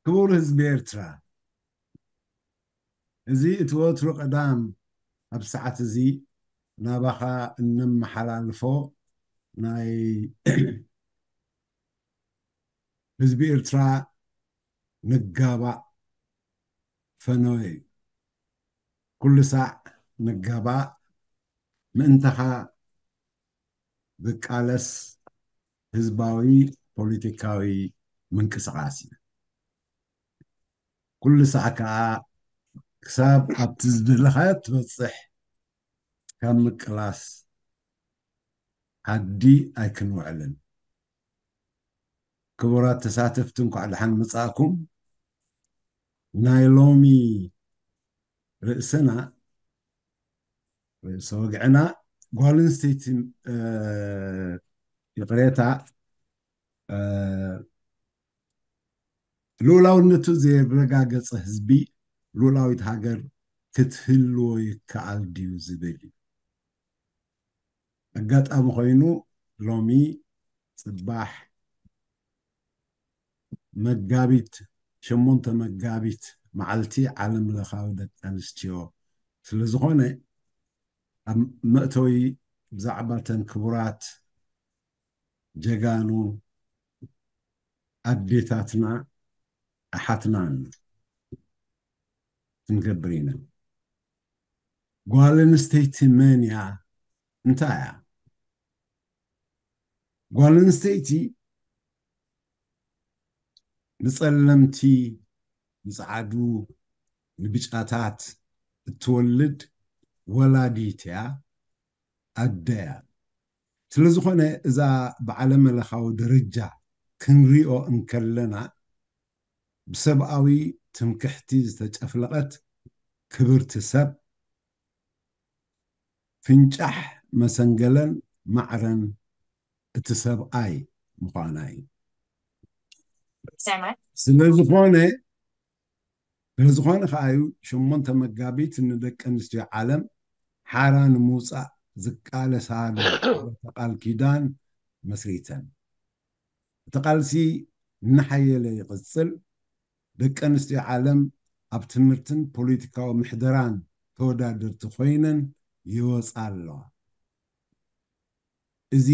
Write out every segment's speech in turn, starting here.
ክቡር ህዝቢ ኤርትራ፣ እዚ እቲ ወትሩ ቀዳም ኣብ ሰዓት እዚ ናባኻ እነመሓላልፎ ናይ ህዝቢ ኤርትራ ንጋባእ ፈነወ እዩ። ኩሉ ሳዕ ንጋባእ ምእንታኻ ዝቃለስ ህዝባዊ ፖለቲካዊ ምንቅስቃስ እዩ። ኩሉ ሳዕ ከዓ ክሳብ ኣብቲ ዝደለኻዮ ትበፅሕ ካብ ምቅላስ ዓዲ ኣይክንውዕልን። ክቡራት ተሳተፍቲ እንኳዕ ደሓን መጻእኩም። ናይ ሎሚ ርእስና ርእሰ ወግዕና ጓል ኣንስተይቲ ይቕሬታ ልኡላውነቱ ዘየረጋገጸ ህዝቢ ልኡላዊት ሃገር ክትህልዎ ይከኣል ድዩ ዝብል እዩ። ኣጋጣሚ ኮይኑ ሎሚ ጽባሕ መጋቢት ሸሞንተ መጋቢት መዓልቲ ዓለም ለኻዊ ደቂ ኣንስትዮ ስለ ዝኾነ ኣብ መእተዊ ብዛዕባ ተን ክቡራት ጀጋኑ ኣዴታትና ኣሓትናን ክንገብር ኢና። ጓል ኣንስተይቲ መን እያ? እንታይ እያ? ጓል ኣንስተይቲ ንጸለምቲ፣ ንጸዓዱ፣ ንብጫታት እትወልድ ወላዲት እያ፣ ኣደ እያ። ስለ ዝኾነ እዛ ብዓለመ ለኻዊ ደረጃ ክንሪኦ እንከለና ብሰብኣዊ ትምክሕቲ ዝተጨፍለቐት ክብርቲ ሰብ ፍንጫሕ መሰንገለን ማዕረን እቲ ሰብኣይ ምዃና እዩ። ስለ ዝኾነ ስለ ዝኾነ ከኣ እዩ ሸሞንተ መጋቢት ንደቂ ኣንስትዮ ዓለም ሓራ ንምውፃእ ዝቃለሳሉ ቃል ኪዳን መስሪተን። እቲ ቃልሲ እናሓየለ ይቕፅል። ደቂ ኣንስትዮ ዓለም ኣብ ትምህርትን ፖለቲካዊ ምሕደራን ተወዳደርቲ ኮይነን ይወፃ ኣለዋ። እዚ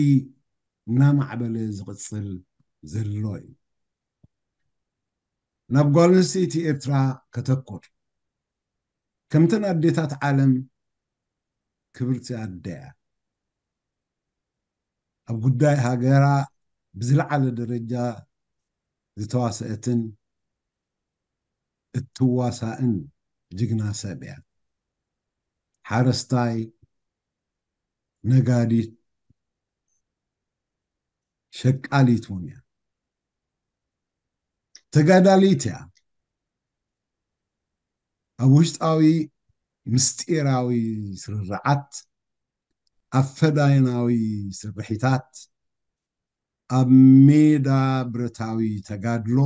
እናማዕበለ ዝቕፅል ዘሎ እዩ። ናብ ጓል ኣንስተይቲ ኤርትራ ከተኩር። ከምተን ኣዴታት ዓለም ክብርቲ ኣደ እያ። ኣብ ጉዳይ ሃገራ ብዝለዓለ ደረጃ ዝተዋሰአትን እትዋሳእን ጅግና ሰብ እያ። ሓረስታይ፣ ነጋዲት፣ ሸቃሊት እውን እያ። ተጋዳሊት እያ። ኣብ ውሽጣዊ ምስጢራዊ ስርርዓት፣ ኣብ ፈዳይናዊ ስርሒታት፣ ኣብ ሜዳ ብረታዊ ተጋድሎ፣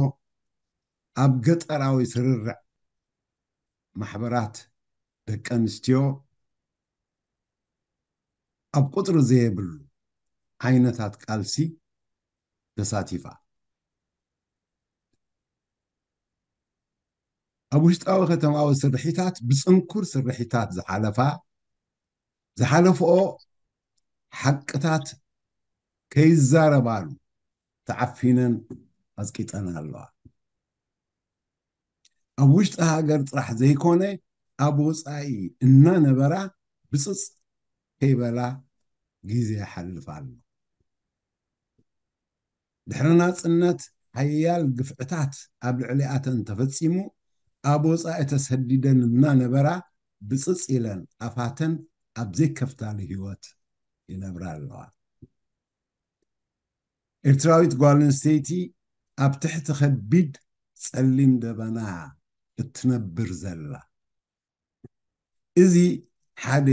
ኣብ ገጠራዊ ስርርዕ ማሕበራት ደቂ ኣንስትዮ፣ ኣብ ቁጽሪ ዘየብሉ ዓይነታት ቃልሲ ተሳቲፋ። ኣብ ውሽጣዊ ከተማዊ ስርሒታት ብጽንኩር ስርሒታት ዝሓለፋ፣ ዝሓለፍኦ ሓቅታት ከይዛረባሉ ተዓፊነን ኣጽቂጠን ኣለዋ። ኣብ ውሽጢ ሃገር ጥራሕ ዘይኮነ ኣብ ወጻኢ እናነበራ ብጽጽ ከይበላ ግዜ ይሓልፍ ኣሎ። ድሕሪ ናጽነት ሓያል ግፍዕታት ኣብ ልዕሊኣተን ተፈጺሙ ኣብ ወጻኢ ተሰዲደን እናነበራ ብጽጽ ኢለን ኣፋተን ኣብ ዘይከፍታሉ ህይወት ይነብራ ኣለዋ። ኤርትራዊት ጓል ኣንስተይቲ ኣብ ትሕቲ ከቢድ ጸሊም ደበና እትነብር ዘላ። እዚ ሓደ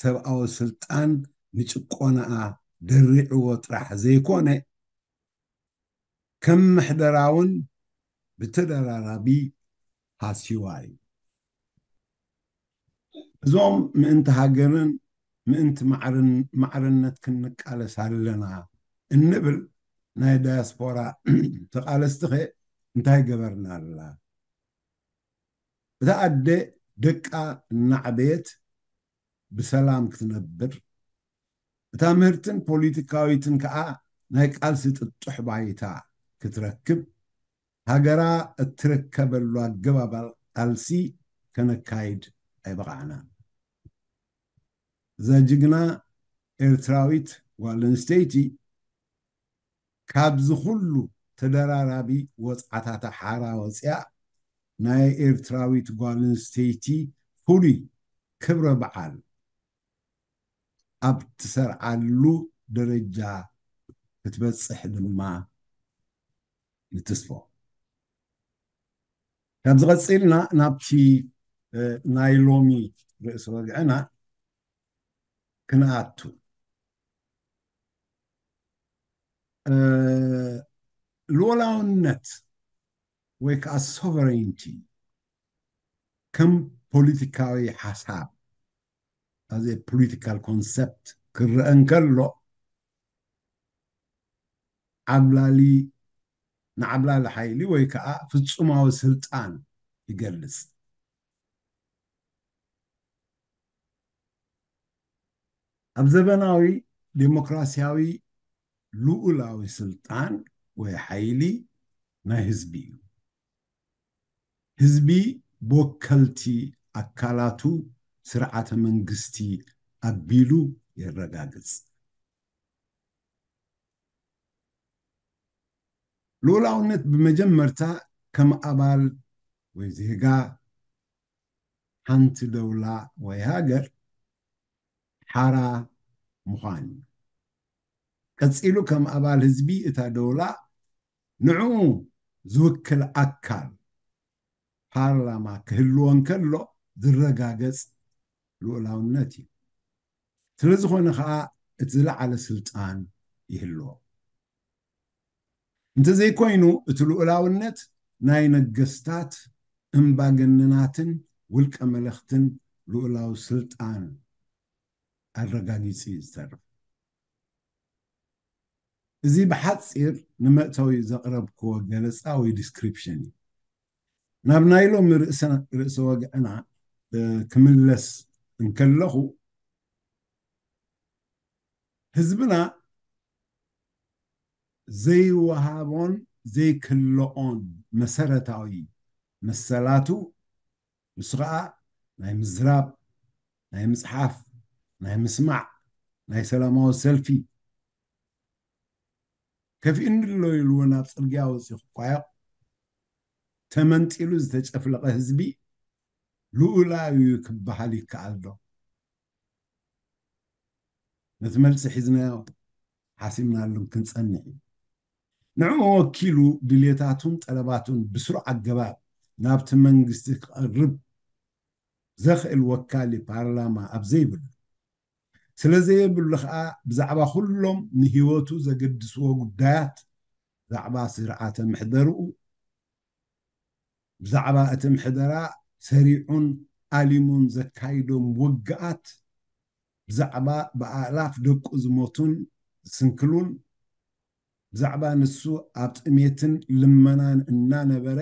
ሰብኣዊ ስልጣን ንጭቆናኣ ደሪዕዎ ጥራሕ ዘይኮነ ከም ምሕደራውን ብተደራራቢ ሃስይዋ እዩ። እዞም ምእንቲ ሃገርን ምእንቲ ማዕርነት ክንቃለስ ኣለና እንብል ናይ ዳያስፖራ ተቓለስቲ ኸ እንታይ ገበርናላ? እታ ኣደ ደቃ እናዕበየት ብሰላም ክትነብር፣ እታ ምህርትን ፖለቲካዊትን ከዓ ናይ ቃልሲ ጥጡሕ ባይታ ክትረክብ፣ ሃገራ እትርከበሉ ኣገባብ ቃልሲ ከነካይድ ኣይበቓዕናን። እዛ ጅግና ኤርትራዊት ጓል ኣንስተይቲ ካብዚ ኩሉ ተደራራቢ ወጽዓታታ ሓራ ወጽያ ናይ ኤርትራዊት ጓል ኣንስተይቲ ፍሉይ ክብረ በዓል ኣብ ትሰርዓሉ ደረጃ ክትበጽሕ ድማ ንትስፎ። ካብዚ ቀጺልና ናብቲ ናይ ሎሚ ርእሲ ወግዕና ክንኣቱ። ልኡላውነት ወይ ከዓ ሶቨረይንቲ ከም ፖለቲካዊ ሓሳብ፣ ኣዘ ፖለቲካል ኮንሰፕት ክረአ እንከሎ፣ ዓብላሊ ንዓብላሊ ሓይሊ ወይ ከዓ ፍጹማዊ ስልጣን ይገልጽ። ኣብ ዘበናዊ ዴሞክራሲያዊ ልኡላዊ ስልጣን ወይ ሓይሊ ናይ ህዝቢ እዩ። ህዝቢ ብወከልቲ ኣካላቱ ስርዓተ መንግስቲ ኣቢሉ የረጋግጽ። ልኡላውነት ብመጀመርታ ከም ኣባል ወይ ዜጋ ሓንቲ ደውላ ወይ ሃገር ሓራ ምዃን እዩ። ቀጺሉ ከም ኣባል ህዝቢ እታ ደውላ ንዕኡ ዝውክል ኣካል ፓርላማ ክህልዎ እንከሎ ዝረጋገጽ ልኡላውነት እዩ። ስለ ዝኾነ ኸኣ እቲ ዝለዓለ ስልጣን ይህልዎ። እንተዘይኮይኑ እቲ ልኡላውነት ናይ ነገስታት፣ እምባገነናትን ውልቀ መለኽትን ልኡላዊ ስልጣን ኣረጋጊጹ እዩ ዝተርፍ። እዚ ብሓጺር ንመእተዊ ዘቕረብክዎ ገለጻ ወይ ዲስክሪፕሽን እዩ። ናብ ናይ ሎሚ ርእሰ ወግዕና ክምለስ እንከለኹ፣ ህዝብና ዘይወሃቦን ዘይክልኦን መሰረታዊ መሰላቱ፣ ንሱ ኸዓ ናይ ምዝራብ፣ ናይ ምጽሓፍ፣ ናይ ምስማዕ፣ ናይ ሰላማዊ ሰልፊ፣ ከፊእኒ ኣሎ ኢሉ እውን ኣብ ጽርግያ ወጺኡ ክቋየቕ ተመንጢሉ ዝተጨፍለቐ ህዝቢ ልኡላዊ እዩ ክበሃል ይከኣል ዶ? ነቲ መልሲ ሒዝናዮ ሓሲብናሉን ክንጸንሕ እዩ። ንዕኡ ወኪሉ ድልየታቱን ጠለባቱን ብስሩዕ ኣገባብ ናብቲ መንግስቲ ክቐርብ ዘኽእል ወካሊ ፓርላማ ኣብ ዘይብሉ፣ ስለ ዘየብሉ ኸኣ ብዛዕባ ኩሎም ንህይወቱ ዘገድስዎ ጉዳያት፣ ብዛዕባ ስርዓተ ምሕደርኡ፣ ብዛዕባ እቲ ምሕደራ ሰሪዑን ኣሊሙን ዘካይዶም ውግኣት፣ ብዛዕባ ብኣእላፍ ደቁ ዝሞቱን ዝስንክሉን፣ ብዛዕባ ንሱ ኣብ ጥሜትን ልመናን እናነበረ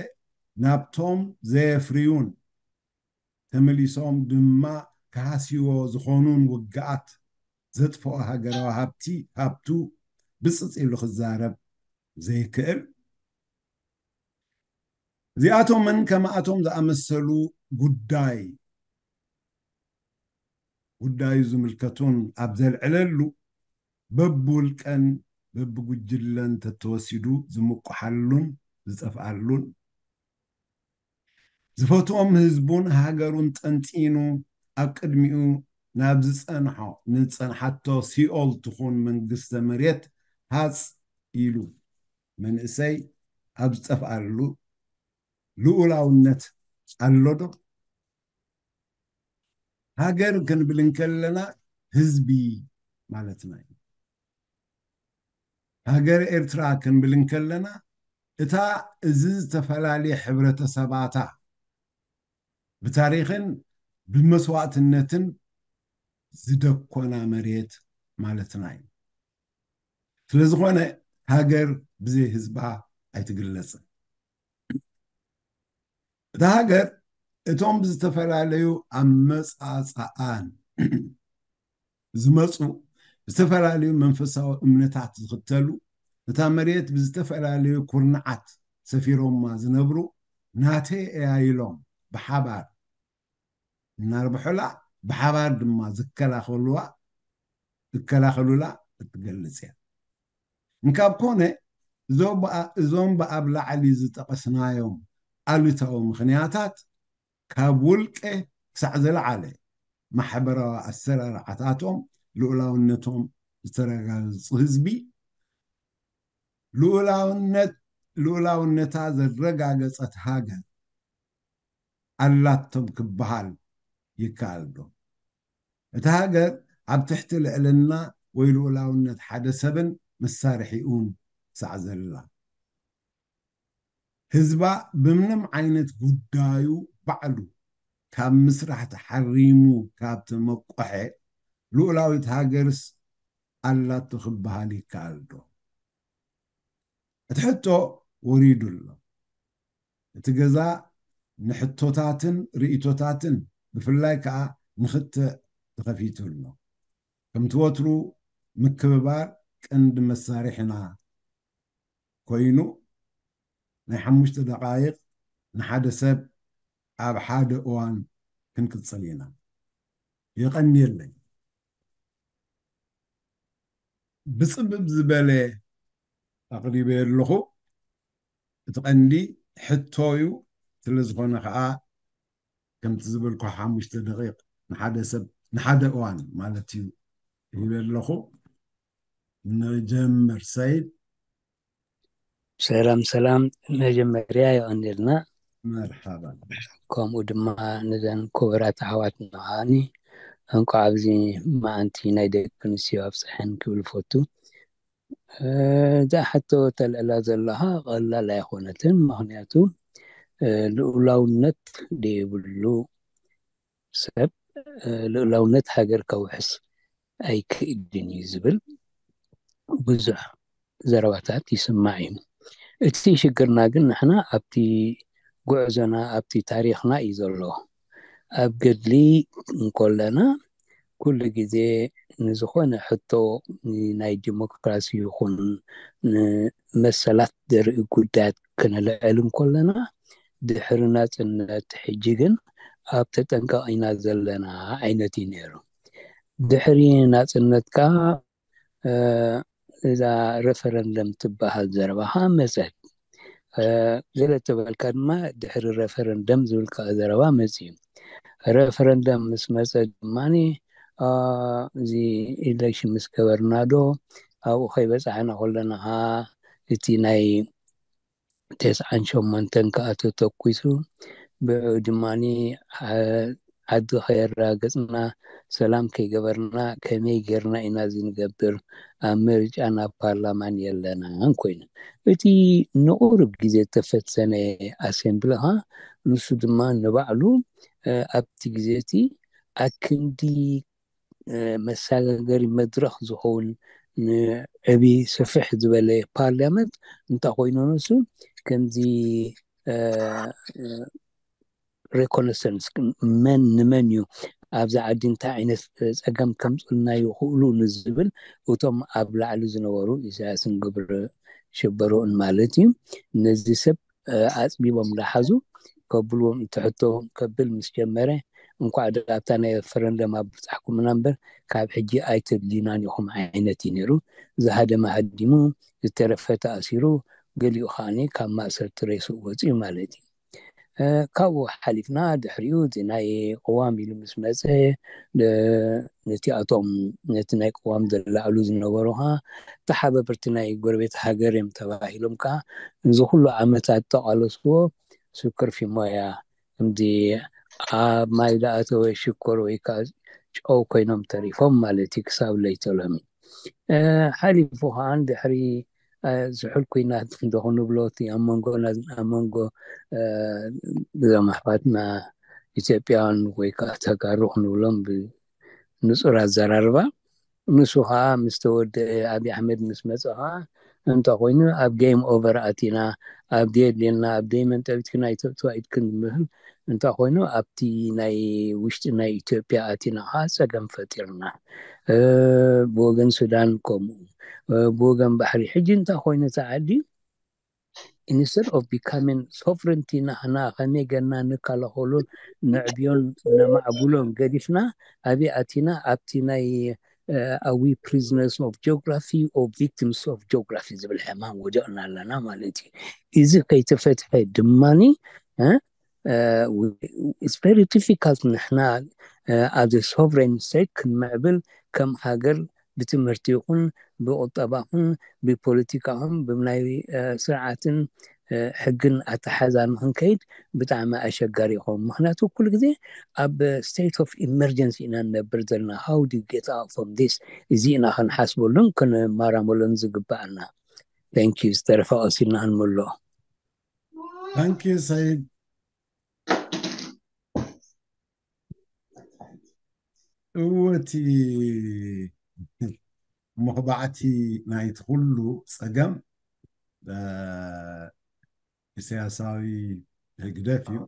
ናብቶም ዘየፍርዩን ተመሊሶም ድማ ክሃስይዎ ዝኾኑን ውግኣት ዘጥፍኦ ሃገራዊ ሃብቲ ሃብቱ ብጽጽ ኢሉ ክዛረብ ዘይክእል፣ እዚኣቶምን ከማኣቶም ዝኣመሰሉ ጉዳይ ጉዳዩ ዝምልከቱን ኣብ ዘልዕለሉ፣ በብውልቀን በብጉጅለን ተተወሲዱ ዝምቁሓሉን ዝጠፍኣሉን፣ ዝፈትዎም ህዝቡን ሃገሩን ጠንጢኑ ኣብ ቅድሚኡ ናብ ዝጸንሖ ንዝጸንሓቶ ሲኦል ትኹን መንግስተ መሬት ሃጽ ኢሉ መንእሰይ ኣብ ዝጠፍኣሉ ልኡላውነት ኣሎ ዶ? ሃገር ክንብል እንከለና ህዝቢ ማለትና እዩ። ሃገር ኤርትራ ክንብል እንከለና እታ እዚ ዝተፈላለየ ሕብረተሰባታ ብታሪኽን ብመስዋእትነትን ዝደኮና መሬት ማለትና እዩ። ስለ ዝኾነ ሃገር ብዘይ ህዝባ ኣይትግለጽን። እታ ሃገር እቶም ብዝተፈላለዩ ኣመፃፅኣን ዝመፁ፣ ዝተፈላለዩ መንፈሳዊ እምነታት ዝኽተሉ፣ እታ መሬት ብዝተፈላለዩ ኩርናዓት ሰፊሮማ ዝነብሩ፣ ናተይ እያ ኢሎም ብሓባር እናርብሑላ፣ ብሓባር ድማ ዝከላኸሉዋ ዝከላኸሉላ እትገልጽ እያ። እንካብ ኮነ፣ እዞም ብኣ- እዞም ብኣብ ላዕሊ ዝጠቐስናዮም ኣሉታዊ ምኽንያታት፣ ካብ ውልቀ ክሳዕ ዝለዓለ ማሕበራዊ ኣሰራርዓታቶም፣ ልኡላውነቶም ዝተረጋገጹ ህዝቢ፣ ልኡላውነት ልኡላውነታ ዘረጋገጸት ሃገር ኣላቶም ክበሃል ይከኣል ዶ? እታ ሃገር ኣብ ትሕቲ ልዕልና ወይ ልኡላውነት ሓደ ሰብን መሳርሒኡን ሳዕ ዘላ፣ ህዝባ ብምንም ዓይነት ጉዳዩ ባዕሉ ካብ ምስራሕ ተሓሪሙ ካብ ተመቆሐ፣ ልኡላዊት ሃገርስ ኣላቶ ክበሃል ይከኣል ዶ? እቲ ሕቶ ወሪዱ ኣሎ። እቲ ገዛ ንሕቶታትን ርእቶታትን ብፍላይ ከኣ ንኽልተ ተኸፊቱ ኣሎ። ከምቲ ወትሩ ምክብባር ቀንዲ መሳርሕና ኮይኑ፣ ናይ ሓሙሽተ ደቓይቕ ንሓደ ሰብ ኣብ ሓደ እዋን ክንቅጽል ኢና። የቐንየለይ። ብጽብብ ዝበለ ኣቕሪበ ኣለኹ። እቲ ቀንዲ ሕቶ እዩ። ስለ ዝኾነ ከዓ ከምቲ ዝበልኩ ሓሙሽተ ደቂቕ ንሓደ ሰብ ንሓደ እዋን ማለት እዩ ሂበ ኣለኹ። ንጀምር ሰይድ። ሰላም ሰላም፣ መጀመርያ የቐንየልና። መርሓባ። ከምኡ ድማ ነዘን ክቡራት ኣሕዋትና ከዓኒ እንኳዕ ኣብዚ መዓንቲ ናይ ደቂ ኣንስትዮ ኣብፀሐን ክብል ፈቱ። እዛ ሕቶ ተልዕላ ዘለኻ ቀላል ኣይኮነትን። ምክንያቱ ልኡላውነት ዘይብሉ ሰብ ልኡላውነት ሃገር ከውሕስ ኣይክእልን እዩ ዝብል ብዙሕ ዘረባታት ይስማዕ እዩ። እቲ ሽግርና ግን ንሕና ኣብቲ ጉዕዞና ኣብቲ ታሪኽና እዩ ዘሎ። ኣብ ገድሊ እንኮለና ኩሉ ግዜ ንዝኾነ ሕቶ ናይ ዲሞክራሲ ይኹን ንመሰላት ዘርኢ ጉዳያት ክነልዕል እንኮለና ድሕሪ ናፅነት ሕጂ ግን ኣብ ተጠንቀቕ ኢና ዘለና ዓይነት እዩ ነይሩ። ድሕሪ ናፅነት ከዓ እዛ ሬፈረንደም ትበሃል ዘረባ ከዓ መፀት። ገለ ተበልካ ድማ ድሕሪ ሬፈረንደም ዝብል ከዓ ዘረባ መፅዩ። ሬፈረንደም ምስ መፀ ድማ እዚ ኢሌክሽን ምስ ገበርና ዶ ኣብኡ ከይበፃሕና ከለና ከዓ እቲ ናይ ተስዓን ሸሞንተን ከዓ ተተኩሱ ብኡ ድማ ዓዲ ከየራገፅና ሰላም ከይገበርና ከመይ ጌርና ኢና እዚ ንገብር? ኣብ ምርጫን ኣብ ፓርላማን የለናን ኮይኑ እቲ ንቁሩብ ግዜ ዝተፈተነ ኣሴምብሊ ኸዓ ንሱ ድማ ንባዕሉ ኣብቲ ግዜ እቲ ኣክንዲ መሰጋገሪ መድረኽ ዝኸውን ንዕብይ ስፍሕ ዝበለ ፓርላመንት እንታይ ኮይኑ ንሱ ከምዚ ሪኮነሰንስ መን ንመን እዩ ኣብዚ ዓዲ እንታይ ዓይነት ፀገም ከምፅልና ይኽእሉ ንዝብል እቶም ኣብ ላዕሊ ዝነበሩ ኢሳያስን ግብረ ሽበርኡን ማለት እዩ ነዚ ሰብ ኣፅቢቦም እንዳሓዙ ከብልዎም እቲ ሕቶ ከብል ምስ ጀመረ እንኳዕ ኣብታ ናይ ሬፈረንደም ኣብፃሕኩምና እምበር ካብ ሕጂ ኣይተድልዩናን ኢኹም ዓይነት እዩ ነይሩ። ዝሃደመ ሃዲሙ፣ ዝተረፈ ተኣሲሩ፣ ገሊኡ ከዓኒ ካብ ማእሰርቲ ሬስኡ ወፂኡ ማለት እዩ። ካብኡ ሓሊፍና ድሕሪኡ እቲ ናይ ቅዋም ኢሉ ምስ መፀ ነቲኣቶም ነቲ ናይ ቅዋም ዘላዕሉ ዝነበሩ ከዓ ተሓባበርቲ ናይ ጎረቤት ሃገር እዮም ተባሂሎም ከዓ እዚ ኩሉ ዓመታት ተቃለስዎ ስክር ፊሞያ ከምዚ ኣብ ማይ ዝኣተወ ሽኮር ወይ ከዓ ጨው ኮይኖም ተሪፎም ማለት እዩ ክሳብ ለይተ ሎሚ። ሓሊፉ ከዓ ድሕሪ ዝሑል ኩናት እንዶ ክንብሎ እቲ ኣብ መንጎ ኣብ መንጎ እዞም ኣሕዋትና ኢትዮጵያውያን ወይ ከዓ ተጋሩ ክንብሎም ብንፁር ኣዘራርባ ንሱ ከዓ ምስ ተወደአ ኣብይ ኣሕመድ ምስ መፀ ከዓ እንተኾይኑ ኣብ game over ኣቲና፣ ኣብ ደየድልየና ኣብ ደይመንጠቢትክን ኣይተእትዋ ኢድክን ንብል። እንተኾይኑ ኣብቲ ናይ ውሽጢ ናይ ኢትዮጵያ ኣቲና ከዓ ፀገም ፈጢርና። ብወገን ሱዳን ከምኡ፣ ብወገን ባሕሪ። ሕጂ እንታይ ኮይኑ እቲ ዓዲ instead of becoming sovereignty ናህና ከመይ ገና ንከላኸሉን ንዕብዮን ነማዕብሎን ገዲፍና ኣበይ ኣቲና? ኣብቲ ናይ are we prisoners of geography or victims of geography ዝብል ሕማም ወዲቕና ኣለና ማለት እዩ። እዚ ከይተፈትሐ ድማኒ it's very difficult ንሕና as a sovereign state ክንምዕብል ከም ሃገር ብትምህርቲ ይኹን ብቁጠባ ኹን ብፖለቲካ ኹን ብናይ ስርዓትን ሕግን ኣተሓዛ ንክንከይድ ብጣዕሚ ኣሸጋሪ ይኸውን። ምክንያቱ ኩሉ ግዜ ኣብ state of emergency ኢና ንነብር ዘለና። How do you get out from this? እዚ ኢና ክንሓስበሉን ክንማራመሉን ዝግባኣና። Thank you። ዝተረፈ ቀሲልና ክንምሎ። Thank you ሰይድ። እወቲ መኽባዕቲ ናይቲ ኩሉ ጸገም ኢሳያሳዊ ህግደፍ እዩ።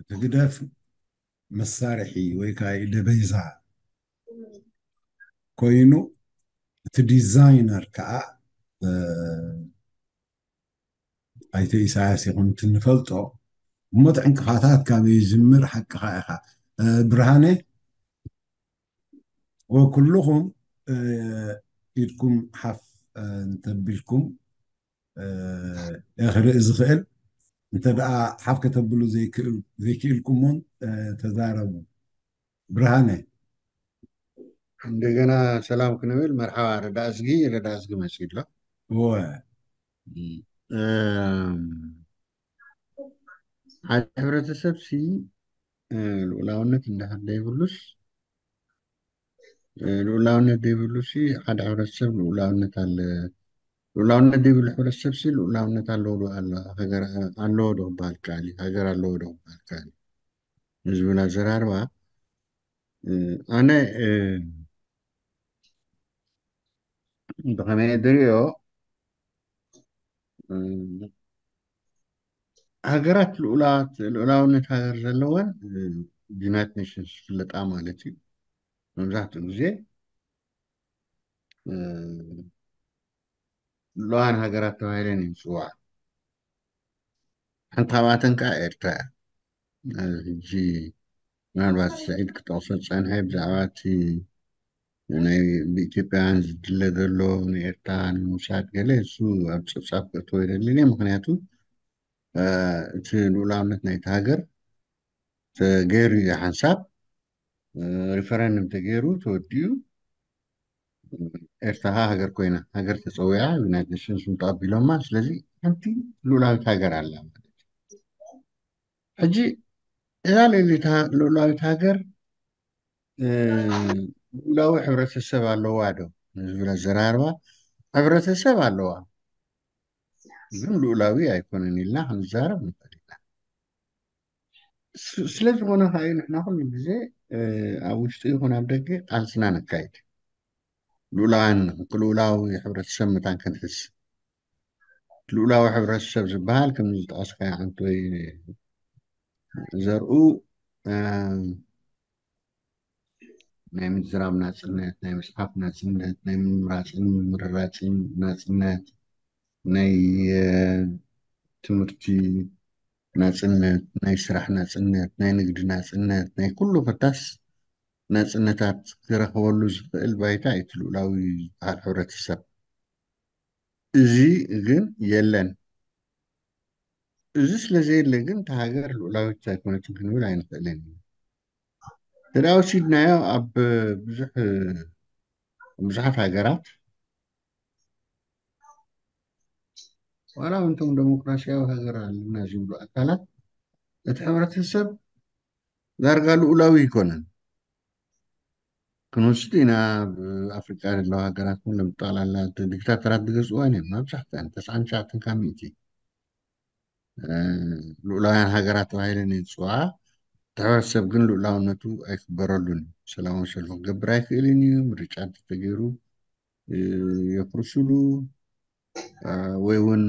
እቲ ህግደፍ መሳርሒ ወይ ከዓ ኢደ በይዛ ኮይኑ፣ እቲ ዲዛይነር ከዓ ኣይተ ኢሳያስ ይኹን እቲ ንፈልጦ። እሞ እቲ ዕንቅፋታት ካበይ ይጅምር? ሓቅኻ ኢኻ ብርሃነ። ወኩልኹም ኢድኩም ሓፍ እንተቢልኩም ክርኢ ዝኽእል፣ እንተ ደኣ ሓፍ ከተብሉ ዘይክእልኩም እውን ተዛረቡ። ብርሃነ። እንደገና ሰላም ክንብል መርሓባ። ረዳ እዝጊ፣ ረዳ እዝጊ መጺኡ ኣሎ። እወ። ሓደ ሕብረተሰብ ሲ ልኡላውነት እንድሕር ዘይብሉስ ልኡላውነት ዘይብሉ ሲ ሓደ ሕብረተሰብ ልኡላውነት ኣለ። ልኡላውነት ዘይብሉ ሕብረተሰብ ሲ ልኡላውነት ኣለዎ ዶ ኣለዎ ዶ ክበሃል ይከኣል እዩ? ሃገር ኣለዎ ዶ ክበሃል ይከኣል እዩ? ንዝብል ኣዘራርባ ኣነ ብኸመይ ድሪኦ ሃገራት ልኡላውነት ሃገር ዘለወን ብዩናይትድ ኔሽንስ ዝፍለጣ ማለት እዩ። መብዛሕትኡ ግዜ ልኡላውያን ሃገራት ተባሂለን እየን ዝፅዋዓ። ሓንቲ ካብኣተን ከዓ ኤርትራ እያ። ሕጂ ምናልባት ስዒድ ክጠቕሶ ዝፀንሐ ብዛዕባ እቲ ናይ ብኢትዮጵያውያን ዝድለ ዘሎ ንኤርትራ ንምውሳድ ገለ እሱ ኣብ ፀብፃብ ክእተዎ ይደልን እየ። ምክንያቱ እቲ ልኡላውነት ናይቲ ሃገር ተገይሩ እዩ ሓንሳብ ሪፈረንድም ተገይሩ ተወዲኡ ኤርትራ ሃገር ኮይና ሃገር ተፀዊዓ ዩናይትድ ኔሽንስ ተቐቢሎማ። ስለዚ ሓንቲ ልኡላዊት ሃገር ኣላ ማለት እዩ። ሕጂ እዛ ልእሊታ ልኡላዊት ሃገር ልኡላዊ ሕብረተሰብ ኣለዋ ዶ ንዝብል ኣዘራርባ ሕብረተሰብ ኣለዋ፣ ግን ልኡላዊ ኣይኮነን ኢልና ክንዛረብ ንኽእል ኢና። ስለ ዝኾነ ከዓ ንሕና ኩሉ ግዜ ኣብ ውሽጢ ይኹን ኣብ ደገ ቃልስና ነካይድ። ልኡላውያን ልኡላዊ ሕብረተሰብ መታን ክንሕዝ ልኡላዊ ሕብረተሰብ ዝበሃል ከም ዝጠቐስካዮ ዓንቶይ ዘርኡ ናይ ምዝራብ ናፅነት፣ ናይ ምፅሓፍ ናፅነት፣ ናይ ምምራፅን ምምርራፅን ናፅነት፣ ናይ ትምህርቲ ናፅነት፣ ናይ ስራሕ ናፅነት፣ ናይ ንግዲ ናፅነት፣ ናይ ኩሉ ኮታስ ናፅነታት ክረኽበሉ ዝኽእል ባይታ እዩ እቲ ልኡላዊ ዝበሃል ሕብረተሰብ። እዚ ግን የለን። እዚ ስለ ዘየለ ግን እታ ሃገር ልኡላዊት ኣይኮነትን ክንብል ኣይንኽእልን ኢና። እንተ ደኣ ወሲድናዮ ኣብ ብዙሕ ብዙሓት ሃገራት ዋላ እውን እቶም ዴሞክራሲያዊ ሃገር ኣለና ዝብሉ ኣካላት እቲ ሕብረተሰብ ዳርጋ ልኡላዊ ኣይኮነን። ክንወስድ ኢና ኣብ ኣፍሪቃ ዘለዋ ሃገራት እውን ጠቕላላ ዲክታተራት ዝገዝእወን እዮም መብዛሕትአን ተስዓን ትሽዓተን ካብ ሚእቲ ልኡላውያን ሃገራት ተባሂለን እየን ዝፅውዓ። እቲ ሕብረተሰብ ግን ልኡላውነቱ ኣይክበረሉን እዩ። ሰላማዊ ሰልፊ ክገብር ኣይክእልን እዩ። ምርጫ እንተተገይሩ የፍርሱሉ፣ ወይ እውን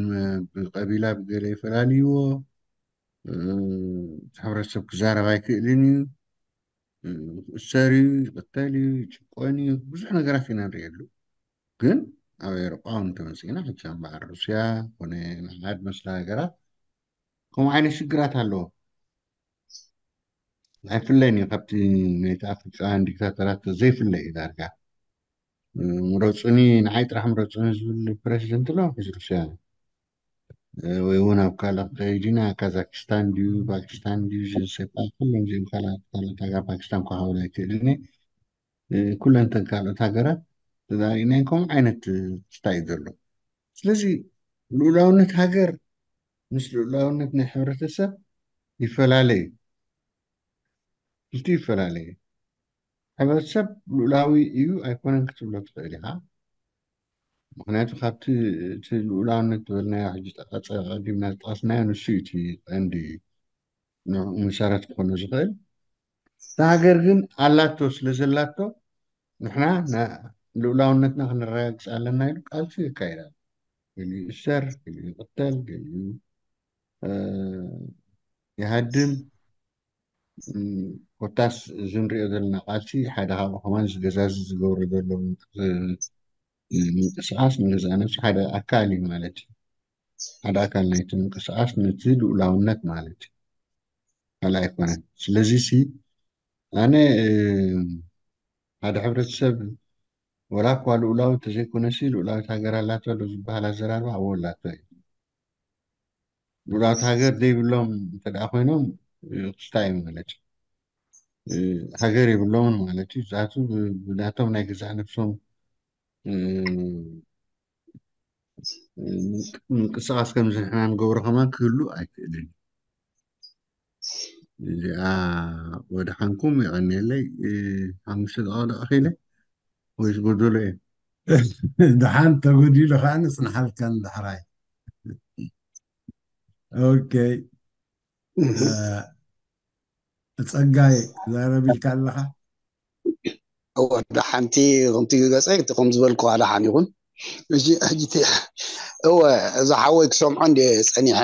ብቀቢላ ብገለ ይፈላልይዎ። እቲ ሕብረተሰብ ክዛረብ ኣይክእልን እዩ። ይእሰር እዩ፣ ይቅተል እዩ፣ ይጭቆን እዩ። ብዙሕ ነገራት ኢና ንሪኤሉ። ግን ኣብ ኤውሮጳ እውን እንተመፂእና፣ ሕጂ እምበኣር ሩስያ ኮነ ንዓድ መስላ ሃገራት ከምኡ ዓይነት ሽግራት ኣለዎ። ኣይፍለይን እዩ፣ ካብቲ ናይቲ ኣፍሪቃውያን ዲክታተራት ዘይፍለይ እዩ ዳርጋ። ምረፁኒ፣ ንዓይ ጥራሕ ምረፁኒ ዝብል ፕረዚደንት ኣሎ፣ ሕዚ ሩስያ ወይ እውን ኣብ ካልእ ከይዲና፣ ካዛክስታን ድዩ ፓኪስታን ድዩ፣ ጀንሴፓ፣ ኩሎም እዚኦም ካልኦት ሃገር፣ ፓኪስታን ክሓውል ኣይክእልን እየ። ኩለን እተን ካልኦት ሃገራት ተዛሪእናየን ከምኡ ዓይነት ክስታይ እዩ ዘሎ። ስለዚ ልኡላውነት ሃገር ምስ ልኡላውነት ናይ ሕብረተሰብ ይፈላለ እዩ፣ ክልቲኡ ይፈላለ እዩ። ሕብረተሰብ ልኡላዊ እዩ ኣይኮነን ክትብሎ ትኽእል ኢኻ። ምክንያቱ ካብቲ እቲ ልኡላውነት ዝበልናዮ ሕጂ ቀዲምና ዝጠቐስናዮ ንሱ እዩ እቲ ቀንዲ ንዕኡ መሰረት ክኾኖ ዝኽእል። እታ ሃገር ግን ኣላቶ ስለ ዘላቶ ንሕና ልኡላውነትና ክነረጋግፅ ኣለና ኢሉ ቃልሲ የካይድ ኣሎ። ገሊኡ ይእሰር፣ ገሊኡ ይቕተል፣ ገሊኡ ይሃድም። ኮታስ እዚ ንሪኦ ዘለና ቃልሲ ሓደ ካብኡ ከማን ዝገዛዚ ዝገብሮ ዘሎ ምንቅስቃስ ንገዛእ ነብሱ ሓደ ኣካል እዩ ማለት እዩ። ሓደ ኣካል ናይቲ ምንቅስቃስ ነቲ ልኡላውነት ማለት እዩ፣ ካልእ ኣይኮነን። ስለዚ ሲ ኣነ ሓደ ሕብረተሰብ ወላ እኳ ልኡላዊ እንተዘይኮነ ሲ ልኡላዊት ሃገር ኣላቶ ዶ ዝበሃል ኣዘራርባ ኣብኡ ኣላቶ እዩ። ልኡላዊት ሃገር ዘይብሎም እንተ ደኣ ኮይኖም ክስታይ እዩ ማለት እዩ። ሃገር የብሎምን ማለት እዩ። ዛቱ ብናቶም ናይ ገዛእ ነብሶም ምንቅስቃስ ከምዚ ንሕና ንገብሮ ከማን ክህሉ ኣይክእልን። እዚኣ ወደ ሓንኩም የቐንየለይ። ሓሙሽተ ደቂቕ ዶ ኣኺለ ወይስ ጎደሎ እየ? ደሓን ተጎዲሉ ከዓ ንጽንሓልካ ንዳሕራይ። ኦኬ። ጸጋይ ዛረብ ኢልካ ኣለኻ? እወ፣ ደሓንቲ ከምቲ ገጸይ እቲ ከም ዝበልኩ ደሓን ይኹን። እሺ፣ ሕጂ እቲ እወ፣ እዚ ሓወይ ክሰምዖ እንደ ጸኒሐ።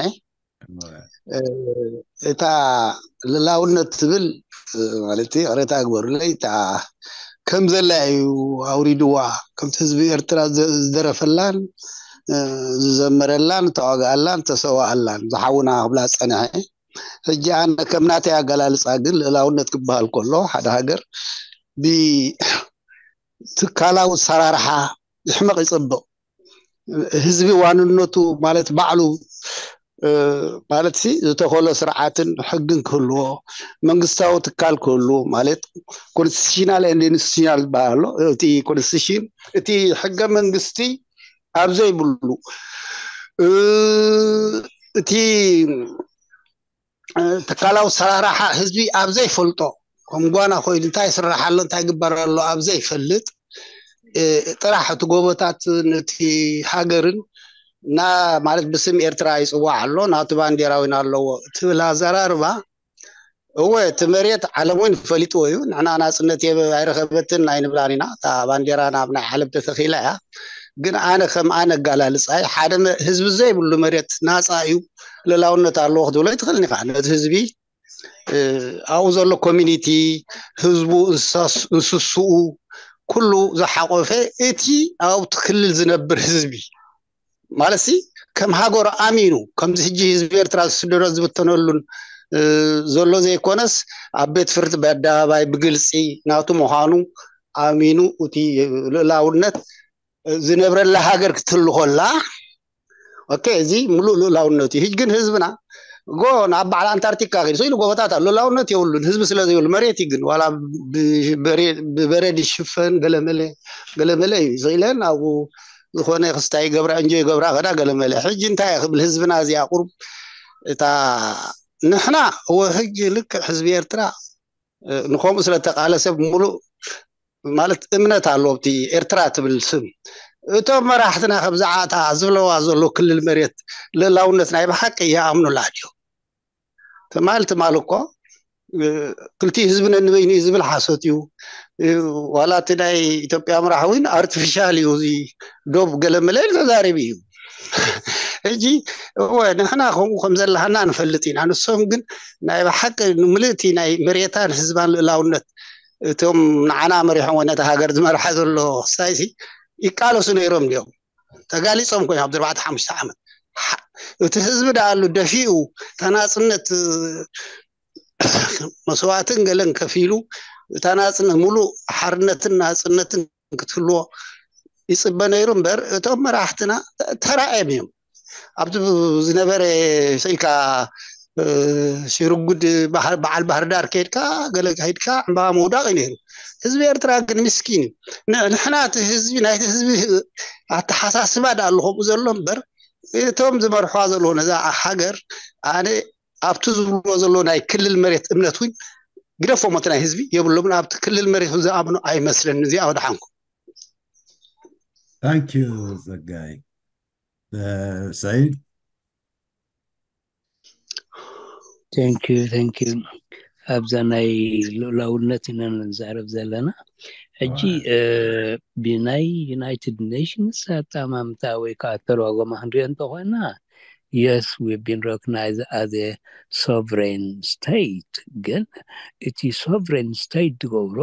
እታ ልላውነት ትብል ማለት ይቕሬታ ግበሩለይ፣ እታ ከም ዘላ እዩ ኣውሪድዋ፣ ከምቲ ህዝቢ ኤርትራ ዝደረፈላን ዝዘመረላን ዝተዋግኣላን ዝተሰዋኣላን ዝሓውና ክብላ ዝጸንሐ። ሕጂ ኣነ ከም ናተይ ኣገላልጻ ግን ልእላውነት ክበሃል ከሎ ሓደ ሃገር ብትካላዊ ኣሰራርሓ ይሕመቕ ይጸብቕ፣ ህዝቢ ዋንነቱ ማለት ባዕሉ ማለት ሲ ዝተኸሎ ስርዓትን ሕግን ክህልዎ፣ መንግስታዊ ትካል ክህሉ ማለት ኮንስቲቱሽናል ኤንድ ኢንስቲቱሽናል ዝበሃል ኣሎ። እቲ ኮንስቲቱሽን እቲ ሕገ መንግስቲ ኣብ ዘይብሉ እቲ ትካላዊ ኣሰራርሓ ህዝቢ ኣብ ዘይፈልጦ ከም ጓና ኮይኑ እንታይ ይስራሕ ኣሎ እንታይ ይግበር ኣሎ ኣብ ዘይፈልጥ ጥራሕ እቲ ጎቦታትን እቲ ሃገርን እና ማለት ብስም ኤርትራ ይፅዋዕ ኣሎ ናቱ ባንዴራ እውን ኣለዎ ትብል ኣዘራርባ እወ እቲ መሬት ዓለም እውን ፈሊጥዎ እዩ ንሕና ናፅነት የበ ኣይረኸበትን ኣይንብላን ኢና እታ ባንዴራ ናብ ናይ ዓለም ተተኺላ እያ ግን ኣነ ከም ኣነ ኣጋላልፃይ ሓደ ህዝቢ ዘይብሉ መሬት ናፃ እዩ ልእላውነት ኣለዎ ክትብሎ ኣይትኽእልን ኢኻ ነቲ ህዝቢ ኣብኡ ዘሎ ኮሚኒቲ ህዝቡ እንስስኡ ኩሉ ዝሓቆፈ እቲ ኣብቲ ክልል ዝነብር ህዝቢ ማለት ሲ ከም ሃገሩ ኣሚኑ ከምዚ ሕጂ ህዝቢ ኤርትራ ዝስደዶ ዝብተነሉን ዘሎ ዘይኮነስ ኣብ ቤት ፍርድ ብኣደባባይ ብግልፂ ናቱ ምዃኑ ኣሚኑ እቲ ልእላውነት ዝነብረላ ሃገር ክትህሉ ከላ ኦኬ እዚ ምሉእ ልእላውነት እዩ ህጅ ግን ህዝብና ጎ ናብ በዓል ኣንታርክቲካ ከይዱ ኢሉ ጎቦታት ኣሎ ልእላውነት የብሉን ህዝቢ ስለ ዘይብሉ መሬት እዩ ግን ዋላ ብበረድ ይሽፈን ገለመለ ገለመለ እዩ ስኢለን ኣብኡ ዝኾነ ክስታይ ገብራ እንጆ ገብራ ከዳ ገለመለ ሕጂ እንታይ ክብል ህዝብና እዚኣ ቁሩብ እታ ንሕና እወ ህጂ ልክዕ ህዝቢ ኤርትራ ንከምኡ ስለተቃለሰ ሙሉእ ማለት እምነት ኣለዎ ኣብቲ ኤርትራ ትብል ስም እቶም መራሕትና ከብዛዓታ ዝብለዋ ዘሎ ክልል መሬት ልእላውነት ናይ ብሓቂ ይኣምኑላ ድዮ ትማል ትማል እኮ ክልቲኡ ህዝቢ ነንበይኑ እዩ ዝብል ሓሶት እዩ። ዋላ እቲ ናይ ኢትዮጵያ መራሒ እውን ኣርቲፊሻል እዩ፣ እዚ ዶብ ገለ መለ ኢሉ ተዛሪቡ እዩ። ሕጂ እወ ንሕና ከምኡ ከም ዘለሃና ንፈልጥ ኢና። ንሶም ግን ናይ ብሓቂ ንምልእቲ ናይ መሬታን ህዝባን ልእላውነት እቶም ንዓና መሪሖም ወይ ነታ ሃገር ዝመርሓ ዘሎ ክስታይሲ ይቃለሱ ነይሮም ድዮም? ተጋሊጾም ኮይኖም ኣብዚ ኣርባዕተ ሓሙሽተ ዓመት እቲ ህዝቢ ደኣሉ ደፊኡ ተናጽነት መስዋእትን ገለን ከፊሉ እታ ናጽነት ሙሉእ ሓርነትን ናጽነትን ክትህልዎ ይጽበ ነይሩ እምበር እቶም መራሕትና ተራእዮም እዮም። ኣብቲ ዝነበረ ሰኢልካ ሽርጉድ በዓል ባህር ዳር ከድካ ገለ ከድካ ዕምባባ ምውዳቕ እዩ ነይሩ። ህዝቢ ኤርትራ ግን ምስኪን እዩ። ንሕና እቲ ህዝቢ ናይቲ ህዝቢ ኣተሓሳስባ ዳኣሉ ከምኡ ዘሎ እምበር እቶም ዝመርሕዋ ዘለዎ ነዛ ሃገር ኣነ ኣብቲ ዝብልዎ ዘለዎ ናይ ክልል መሬት እምነት እውን ግደፎም እቲ ናይ ህዝቢ የብሎምን። ኣብቲ ክልል መሬት ዝኣምኑ ኣይመስለኒ። እዚኣ ወደሓንኩ። Thank you ዘጋይ። ሰይድ Thank you, thank you። ኣብዛ ናይ ልኡላውነት ኢና ንዛረብ ዘለና ሕጂ። ብናይ ዩናይትድ ኔሽንስ ኣጣማምታ ወይ ከዓ ተረጓጎማ ክንሪኦ እንተኾይና፣ yes, we've been recognized as a sovereign state። ግን እቲ sovereign state ዝገብሮ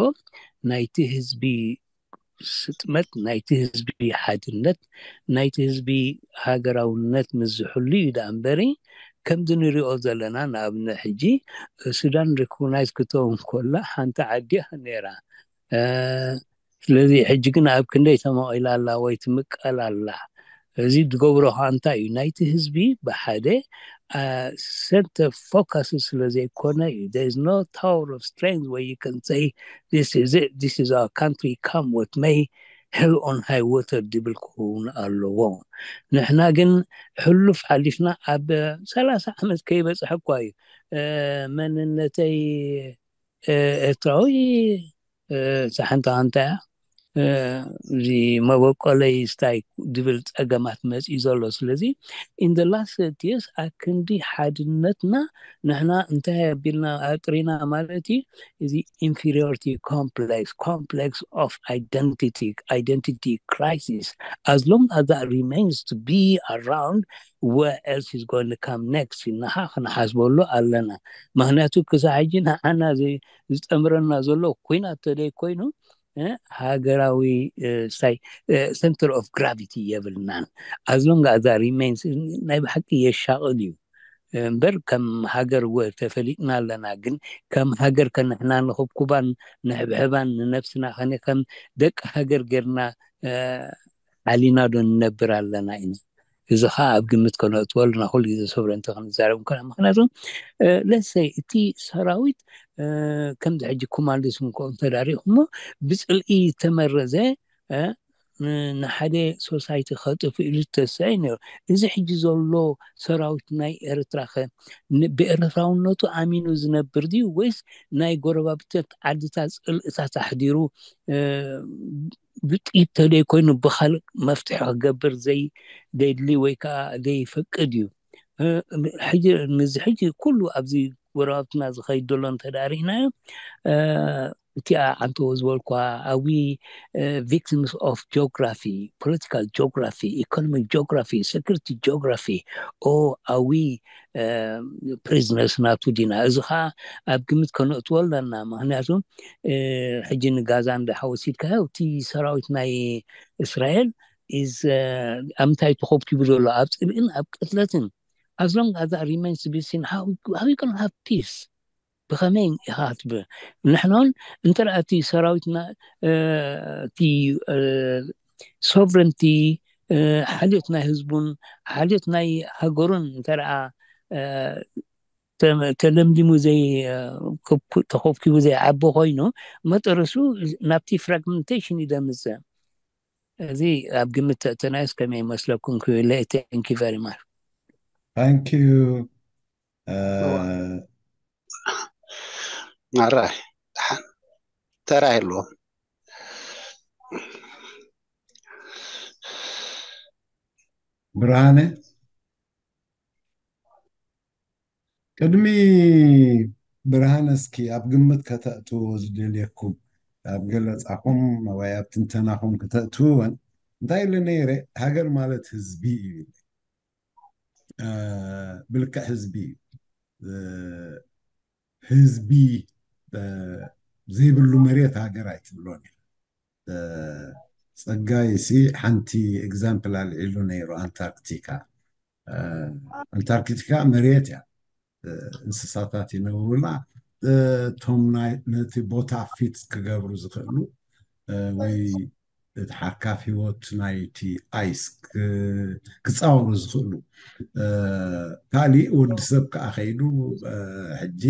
ናይቲ ህዝቢ ስጥመት፣ ናይቲ ህዝቢ ሓድነት፣ ናይቲ ህዝቢ ሃገራውነት ምስ ዝሕሉ እዩ ደኣ እምበሪ፣ ከምዚ ንሪኦ ዘለና ንኣብነት ሕጂ ሱዳን recognize ክትከውን ከላ ሓንቲ ዓዲ እያ ነይራ። ስለዚ ሕጂ ግን ኣብ ክንደይ ተመቒላ ኣላ ወይ ትምቀል ኣላ? እዚ ዝገብሮ ከዓ እንታይ እዩ? ናይቲ ህዝቢ ብሓደ center focus ስለ ዘይኮነ እዩ። There is no tower of strength where you can say, this is it, this is our country, come with me, hell on high water ዝብል ክኸውን ኣለዎ። ንሕና ግን ሕሉፍ ሓሊፍና ኣብ ሰላሳ ዓመት ከይበፅሐ እኳ እዩ መንነተይ ኤርትራዊ ሳሕንታ እንታይ እዚ መበቆለይ ስታይ ዝብል ፀገማት መፂኡ ዘሎ። ስለዚ in the last thirty years ኣክንዲ ሓድነትና ንሕና እንታይ ኣቢልና ኣጥሪና ማለት እዩ። እዚ inferiority complex, complex of identity, identity crisis. As long as that remains to be around, what else is going to come next? ኢልና ክንሓስበሉ ኣለና። ምክንያቱ ክሳብ ሕጂ ንዓና ዝጠምረና ዘሎ ኩናት ተደይ ኮይኑ ሃገራዊ ሳይ center of gravity የብልናን። As long as that remains ናይ ብሓቂ የሻቕል እዩ እምበር ከም ሃገር ወ ተፈሊጥና ኣለና። ግን ከም ሃገር ከንሕና ንኽብኩባን ንሕብሕባን ንነብስና ከነ ከም ደቂ ሃገር ጌርና ሓሊና ዶ ንነብር ኣለና ኢና? እዚ ከዓ ኣብ ግምት ከነእትወልና ኩሉ ግዜ ሰብረ እንተ ክንዛረብ እንከና። ምክንያቱ ለሰይ እቲ ሰራዊት ከምዚ ሕጂ ኮማንዶስ እንኮ እንተዳሪኹሞ ብፅልኢ ዝተመረዘ ንሓደ ሶሳይቲ ከጥፍ ኢሉ ዝተሰአ ነይሩ። እዚ ሕጂ ዘሎ ሰራዊት ናይ ኤርትራ ከ ብኤርትራውነቱ ኣሚኑ ዝነብር ድዩ ወይስ ናይ ጎረባብተት ዓድታት ፅልእታት ኣሕዲሩ ብጥይት ተደይ ኮይኑ ብካልእ መፍትሒ ክገብር ዘይደሊ ወይ ከዓ ዘይፈቅድ እዩ? ሕጂ ንዚ ሕጂ ኩሉ ኣብዚ ጎረባብትና ዝኸይድ ዘሎ እንተዳሪእናዮ እቲኣ ዓንተዎ ዝበልኳ ኣዊ victims of geography, political geography, economic geography, security geography, or are we prisoners ናቱ ዲና? እዚ ከዓ ኣብ ግምት ከነእትዎ ኣለና። ምክንያቱ ሕጂ ንጋዛ እንዳ ሓወሲድካዮ እቲ ሰራዊት ናይ እስራኤል is ኣብ ምንታይ ተኸብኪቡ ዘሎ? ኣብ ፅልእን ኣብ ቅትለትን። As long as that remains to be seen, how, how you gonna have peace? ብኸመይ ኢኻ ትብል? ንሕና እውን እንተ እቲ ሰራዊትና እቲ sovereignty ሓልዮት ናይ ህዝቡን ሓልዮት ናይ ሃገሩን እንተ ተለምሊሙ ዘይ ተኸብኪቡ ዘይዓቢ ኮይኑ መጠረሱ ናብቲ fragmentation እዩ ደምፅእ። እዚ ኣብ ግምት ተእተናዮስ ከመይ ይመስለኩም ክብል። Thank you very much። Thank you። ኣራይ ደሓን ተራ የለዎም። ብርሃነ ቅድሚ ብርሃነ፣ እስኪ ኣብ ግምት ከተእትዎ ዝደልየኩም፣ ኣብ ገለጻኹም ወይ ኣብ ትንተናኹም ከተእትውወን፣ እንታይ ኢለ ነይረ? ሃገር ማለት ህዝቢ እዩ። እ፣ ብልክዕ ህዝቢ እዩ። እ፣ ህዝቢ፣ እ፣ ዘይብሉ መሬት ሃገር ኣይትብሎን እያ። እ፣ ጸጋይ ሲ ሓንቲ ኤግዛምፕል ኣልዒሉ ነይሩ፣ ኣንታርክቲካ። እ፣ ኣንታርክቲካ መሬት እያ። እ፣ እንስሳታት ይነብሩላ። እ፣ እቶም ናይ፣ ነቲ ቦታ ፊት ክገብሩ ዝኽእሉ፣ እ፣ ወይ እቲ ሓካፍ ህይወት ናይቲ ኣይስ ክ-፣ ክጻወሩ ዝኽእሉ። እ፣ ካሊእ ወዲ ሰብ ከኣ ከይዱ፣ እ፣ ሕጂ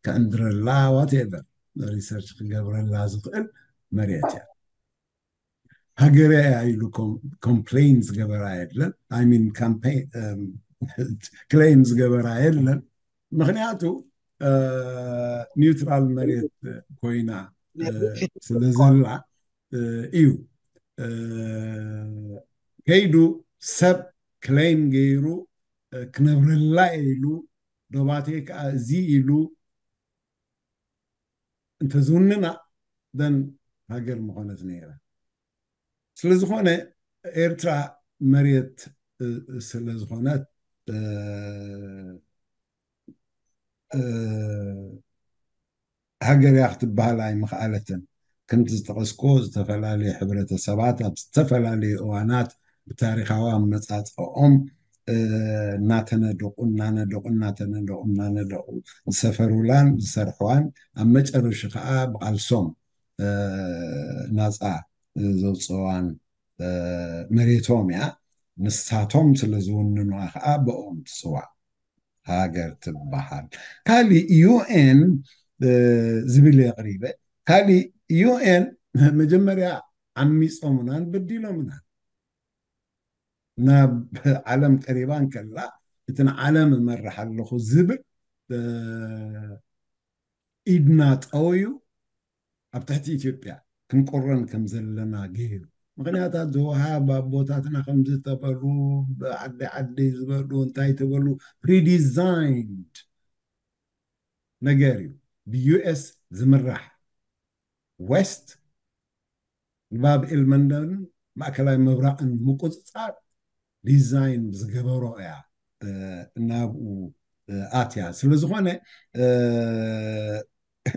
ከእንድረላ ዋትኤቨር ሪሰርች ክገብረላ ዝኽእል መሬት እያ። ሃገረ እያ ኢሉ ኮም-፣ ኮምፕሌን ዝገበራ የለን። I mean፣ ካምፔን፣ እም፣ ክሌም ዝገበራ የለን። ምኽንያቱ፣ እ፣ ኒውትራል መሬት ኮይና፣ እ፣ ስለ ዘላ፣ እ፣ እዩ። እ፣ ከይዱ ሰብ ክሌም ገይሩ፣ እ፣ ክነብረላ እየ ኢሉ፣ ዶባተይ ከዓ እዚ ኢሉ እንተዝውንና፣ ደን ሃገር ምኾነት ነይራ። ስለ ዝኾነ ኤርትራ መሬት፣ እ፣ ስለ ዝኾነት፣ እ፣ እ፣ ሃገር እያ ክትበሃል ኣይምኽኣለትን። ከምቲ ዝጠቐስኩ፣ ዝተፈላለዩ ሕብረተሰባት ኣብ ዝተፈላለዩ እዋናት ብታሪኻዊ ኣመጻጽኦም፣ እ፣ እናተነደቑ፣ እናነደቑ፣ እናተነደቑ፣ እናነደቑ ዝሰፈሩላን ዝሰርሕዋን፣ ኣብ መጨረሹ ከዓ ብቓልሶም፣ እ፣ ናጻ ዘውፅዋን፣ እ፣ መሬቶም እያ። ንሳቶም ስለ ዝውንኑዋ ከዓ ብኦም ትፅዋዕ ሃገር ትበሃል። ካሊእ ዩ ኤን፣ እ፣ ዝብል የቕሪበ። ካሊእ ዩ ኤን መጀመርያ ዓሚፆምናን በዲሎምናን። ናብ ዓለም ቀሪባ እንከላ፣ እቲ ንዓለም እመርሕ ኣለኹ ዝብል፣ እ፣ ኢድና ጠውዩ ኣብ ትሕቲ ኢትዮጵያ ክንቆረን ከም ዘለና ገይሩ። ምኽንያታት ዝወሃብ ኣቦታትና ከም ዝተበሉ፣ ብዓዲ ዓዲ ዝበሉ፣ እንታይ ተበሉ፣ ፕሪዲዛይንድ ነገር እዩ። ብዩ ኤስ ዝምራሕ ዌስት፣ ንባብ ኤል መንደብን ማእከላይ ምብራቕን ምቁጽጻር ዲዛይን ዝገበሮ እያ፣ እ፣ ናብኡ፣ እ፣ ኣትያ። ስለ ዝኾነ፣ እ፣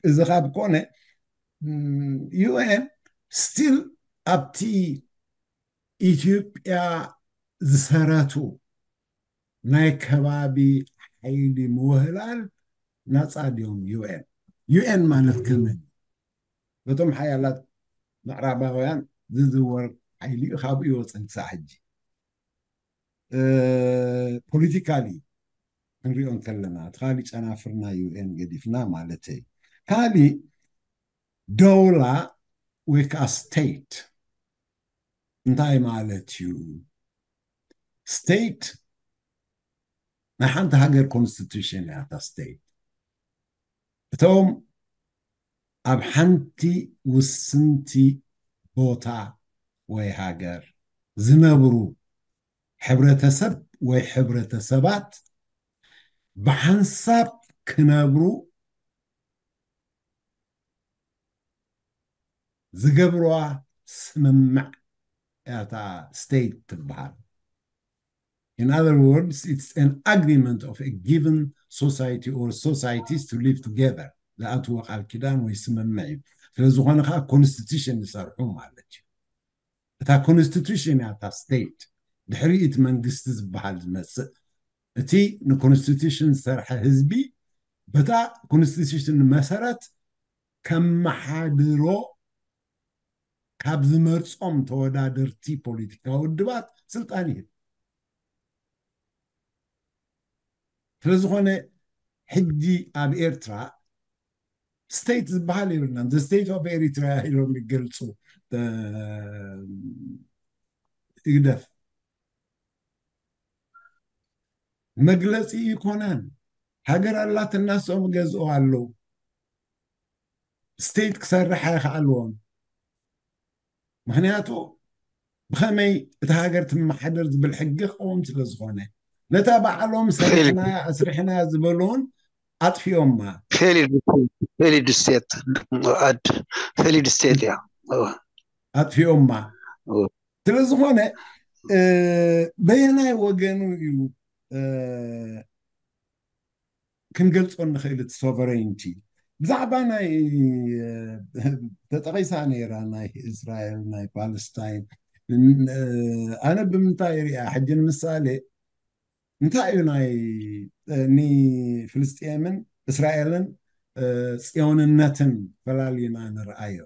እዚ ካብ ኮነ፣ ም፣ ዩ ኤን ስቲል ኣብቲ ኢትዮጵያ ዝሰረቱ ናይ ከባቢ ሓይሊ ምውህላል ናጻ ድዮም? ዩ ኤን፣ ዩ ኤን ማለት ከመይ? በቶም ሓያላት ምዕራባውያን ዝዝወር ሓይሊ እዩ፣ ካብኡ ይወፅን ክሳዕ ሕጂ። እ፣ ፖለቲካሊ ክንሪኦ እንከለና፣ እቲ ካሊእ ጨናፍርና ዩ ኤን ገዲፍና ማለተይ። ካሊእ ደውላ ወይ ከዓ ስቴት እንታይ ማለት እዩ? ስቴት ናይ ሓንቲ ሃገር ኮንስቲቱሽን እያ እታ ስቴት። እቶም ኣብ ሓንቲ ውስንቲ ቦታ ወይ ሃገር ዝነብሩ ሕብረተሰብ ወይ ሕብረተሰባት ብሓንሳብ ክነብሩ ዝገብርዋ ስምምዕ እያ እታ ስቴት ትበሃል። In other words, it's an agreement of a given society or societies to live together. ዝኣትዎ ቃል ኪዳን ወይ ስምምዕ እዩ። ስለ ዝኾነ ከዓ ኮንስቲቱሽን ይሰርሑ ማለት እዩ። እታ ኮንስቲቱሽን እያ እታ ስቴት፣ ድሕሪ እቲ መንግስቲ ዝበሃል ዝመጽእ። እቲ ንኮንስቲቱሽን ዝሰርሐ ህዝቢ በታ ኮንስቲቱሽን መሰረት ከመሓድሮ ካብ ዝመርጾም ተወዳደርቲ ፖለቲካዊ ውድባት ስልጣን ይህብ። ስለ ዝኾነ ሕጂ ኣብ ኤርትራ ስቴት ዝበሃል የብልናን። The state of Eritrea ኢሎም ይገልጹ፣ እ፣ ህግደፍ። መግለጺ ይኮነን። ሃገር ኣላትና፣ ንሶም ይገዝኡ ኣለዉ። ስቴት ክሰርሕ ኣይከኣልዎን። ምኽንያቱ ብኸመይ እታ ሃገር ትመሓደር ዝብል ሕጊ ክኸውን ስለ ዝኾነ፣ ነታ ባዕሎም ሰሪሕናያ፣ ኣስሪሕናያ ዝበልውን ኣጥፊኦማ። Failed state. Failed state. Ad. Failed state እያ። ኣጥፊኦማ። ስለ ዝኾነ በየናይ ወገኑ እዩ ክንገልጾ ንኽእል እቲ sovereignty? ብዛዕባ ናይ ተጠቒሳ ነይራ፣ ናይ እስራኤል፣ ናይ ፓለስታይን። ኣነ ብምንታይ ሪኣ ሕጂ ንምሳሌ እንታይ እዩ ናይ ንፍልስጤምን እስራኤልን ጽዮንነትን ፈላሊና ንርኣዮ?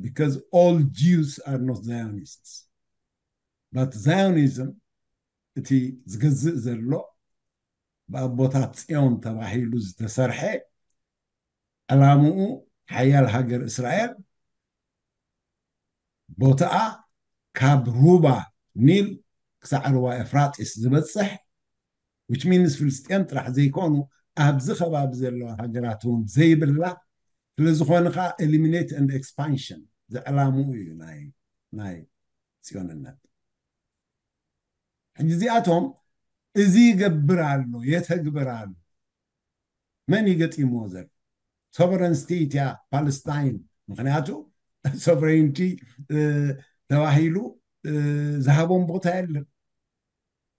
Because all Jews are not Zionists, but Zionism እቲ ዝገዝእ ዘሎ ብኣቦታት ጽዮን ተባሂሉ ዝተሰርሐ ዕላምኡ ሓያል ሃገር እስራኤል ቦታኣ ካብ ሩባ ኒል ክሳዕ ሩባ ኤፍራጢስ ዝበጽሕ፣ which means ፍልስጤም ጥራሕ ዘይኮኑ ኣብዚ ከባቢ ዘለዋ ሃገራት እውን ዘይብላ ስለ ዝኾነ ከዓ eliminate and expansion ዝዕላምኡ እዩ ናይ ናይ ጽዮንነት። ሕጂ እዚኣቶም እዚ ይገብር ኣሎ፣ የተግብር ኣሎ። መን እዩ ገጢምዎ ዘሎ? Sovereign state እያ ፓለስታይን። ምክንያቱ sovereignty ተባሂሉ ዝሃቦም ቦታ የለን።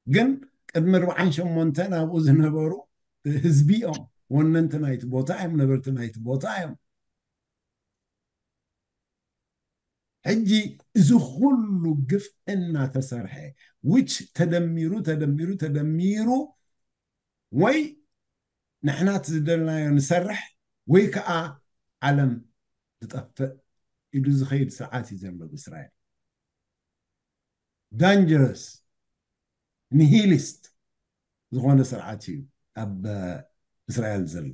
ግን ቅድሚ ኣርብዓን ሸሞንተን ኣብኡ ዝነበሩ ህዝቢ እዮም፣ ወነንቲ ናይቲ ቦታ እዮም፣ ነበርቲ ናይቲ ቦታ እዮም። ሕጂ እዚ ኩሉ ግፍ እናተሰርሐ፣ which ተደሚሩ ተደሚሩ ተደሚሩ ወይ ንሕና እቲ ዝደለናዮ ንሰርሕ ወይ ከዓ ዓለም ትጠፍእ ኢሉ ዝኸይድ ስርዓት እዩ ዘሎ ብእስራኤል። Dangerous nihilist ዝኾነ ስርዓት እዩ ኣብ እስራኤል ዘሎ።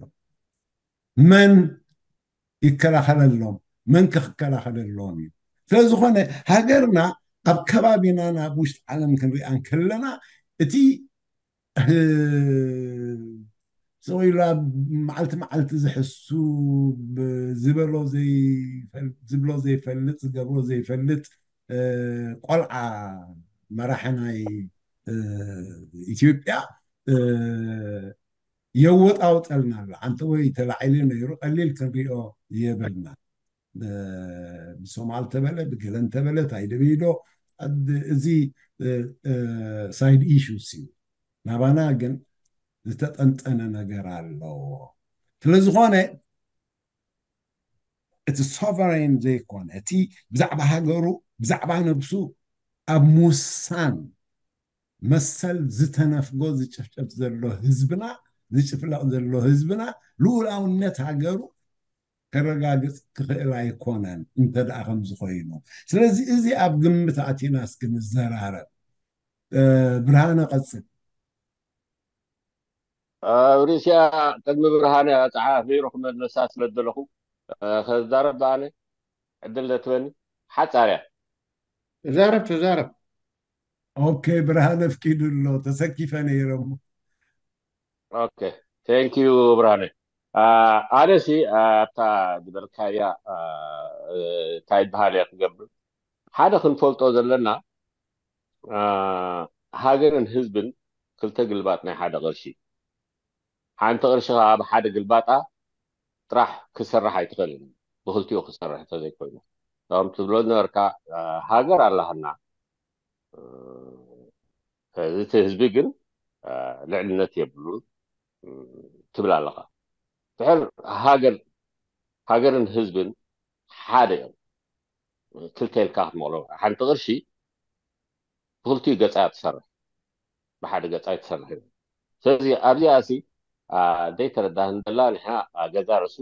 መን ይከላኸለሎም? መን ከ ክከላኸለሎም እዩ? ስለዝኾነ ሃገርና ኣብ ከባቢናን ኣብ ውሽጢ ዓለም ክንሪኣ እንከለና እቲ ስቕ ኢሉ ኣብ መዓልቲ መዓልቲ ዝሕሱ ዝበሎ ዝብሎ ዘይፈልጥ ዝገብሮ ዘይፈልጥ ቆልዓ መራሒ ናይ ኢትዮጵያ የወጣውጠልና ኣሎ። ኣንተ ወይ ተላዒሉ ነይሩ ቀሊል ክንሪኦ የብልና። ብሶማል ተበለ ብገለ እንተበለ ታይደበይዶ እዚ side issues እዩ። ናባና ግን ዝተጠንጠነ ነገር ኣለዎ። ስለዝኾነ እቲ sovereign ዘይኮነ እቲ ብዛዕባ ሃገሩ ብዛዕባ ነብሱ ኣብ ምውሳን መሰል ዝተነፍጎ ዝጭፍጨፍ ዘሎ ህዝብና ዝጭፍለቕ ዘሎ ህዝብና ልኡላውነት ሃገሩ ከረጋግፅ ክኽእል ኣይኮነን እንተ ደኣ ከምዚ ኮይኑ። ስለዚ እዚ ኣብ ግምት ኣቲና እስኪ ንዘራረብ። ብርሃነ ቀፅል። ኣብ ርእሲኣ ቅድሚ ብርሃነ ኣፀሓፊሩ ክመለሳ ስለ ዘለኹ ከዛረብ ብኣነ ዕድል ዘትበኒ ሓፃር እያ። ተዛረብ ተዛረብ። ኦኬ ብርሃነ ኣፍቂዱ ኣሎ ተሰኪፈ ነይረ እሞ። ኦኬ thank you ብርሃነ። ኣነሲ ኣብታ ዝበልካያ እንታይ ይበሃል እያ ክገብር ሓደ ክንፈልጦ ዘለና ሃገርን ህዝብን ክልተ ግልባጥ ናይ ሓደ ቅርሺ። ሓንቲ ቅርሺ ከዓ ብሓደ ግልባጣ ጥራሕ ክሰርሕ ኣይትኽእልን፣ ብክልቲኡ ክሰርሕ እንተዘይኮይኑ። ከም ትብሎ ዝነበርካ ሃገር ኣላህና፣ እቲ ህዝቢ ግን ልዕልነት የብሉን ትብል ኣለኻ። ድሕር ሃገር ሃገርን ህዝብን ሓደ እዮም። ክልተ ኢልካ ክትመቕሎ ሓንቲ ቅርሺ ብክልቲኡ ገፃ እያ ትሰርሕ፣ ብሓደ ገፃ ኣይትሰርሕ። ስለዚ ኣብዚኣ ሲ ዘይተረዳህን ዘላ ንሕና ገዛ ርእሱ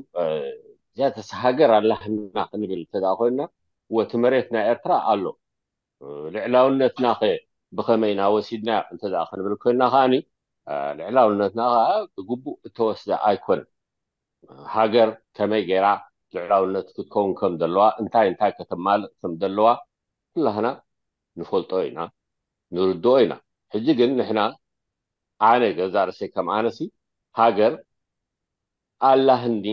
እዚኣተስ ሃገር ኣላህና ክንብል እንተ ኮይንና ወቲ መሬት ናይ ኤርትራ ኣሎ ልዕላውነትና ኸ ብኸመይ ኢና ወሲድና እንተ ክንብል ኮይንና ከዓኒ ልዕላውነትና ከዓ ብግቡእ እተወስደ ኣይኮነን። ሃገር ከመይ ገይራ ልዕላውነት ክትከውን ከም ዘለዋ እንታይ እንታይ ከተማልእ ከም ዘለዋ ኩላህና ንፈልጦ ኢና ንርድኦ ኢና። ሕጂ ግን ንሕና ኣነ ገዛ ርእሰይ ከም ኣነሲ ሃገር ኣላህኒ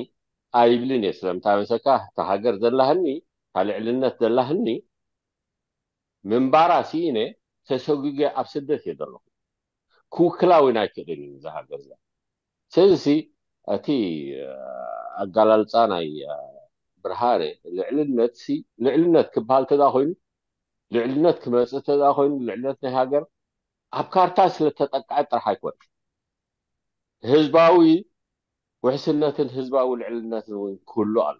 ኣይብልን እየ። ስለምንታይ መሰካ እታ ሃገር ዘላህኒ እታ ልዕልነት ዘላህኒ ምንባራ ስኢነ ተሰጒገ ኣብ ስደት እየ ዘለኹ። ክውክላ እውን ኣይክእልን እዩ እዛ ሃገር እዛ። ስለዚ እቲ ኣጋላልፃ ናይ ብርሃነ ልዕልነት ሲ ልዕልነት ክበሃል ተዳ ኮይኑ ልዕልነት ክመፅእ ተዳ ኮይኑ ልዕልነት ናይ ሃገር ኣብ ካርታ ስለተጠቅዐ ጥራሕ ኣይኮነ ህዝባዊ ውሕስነትን ህዝባዊ ልዕልነትን እውን ክህሉ ኣሎ።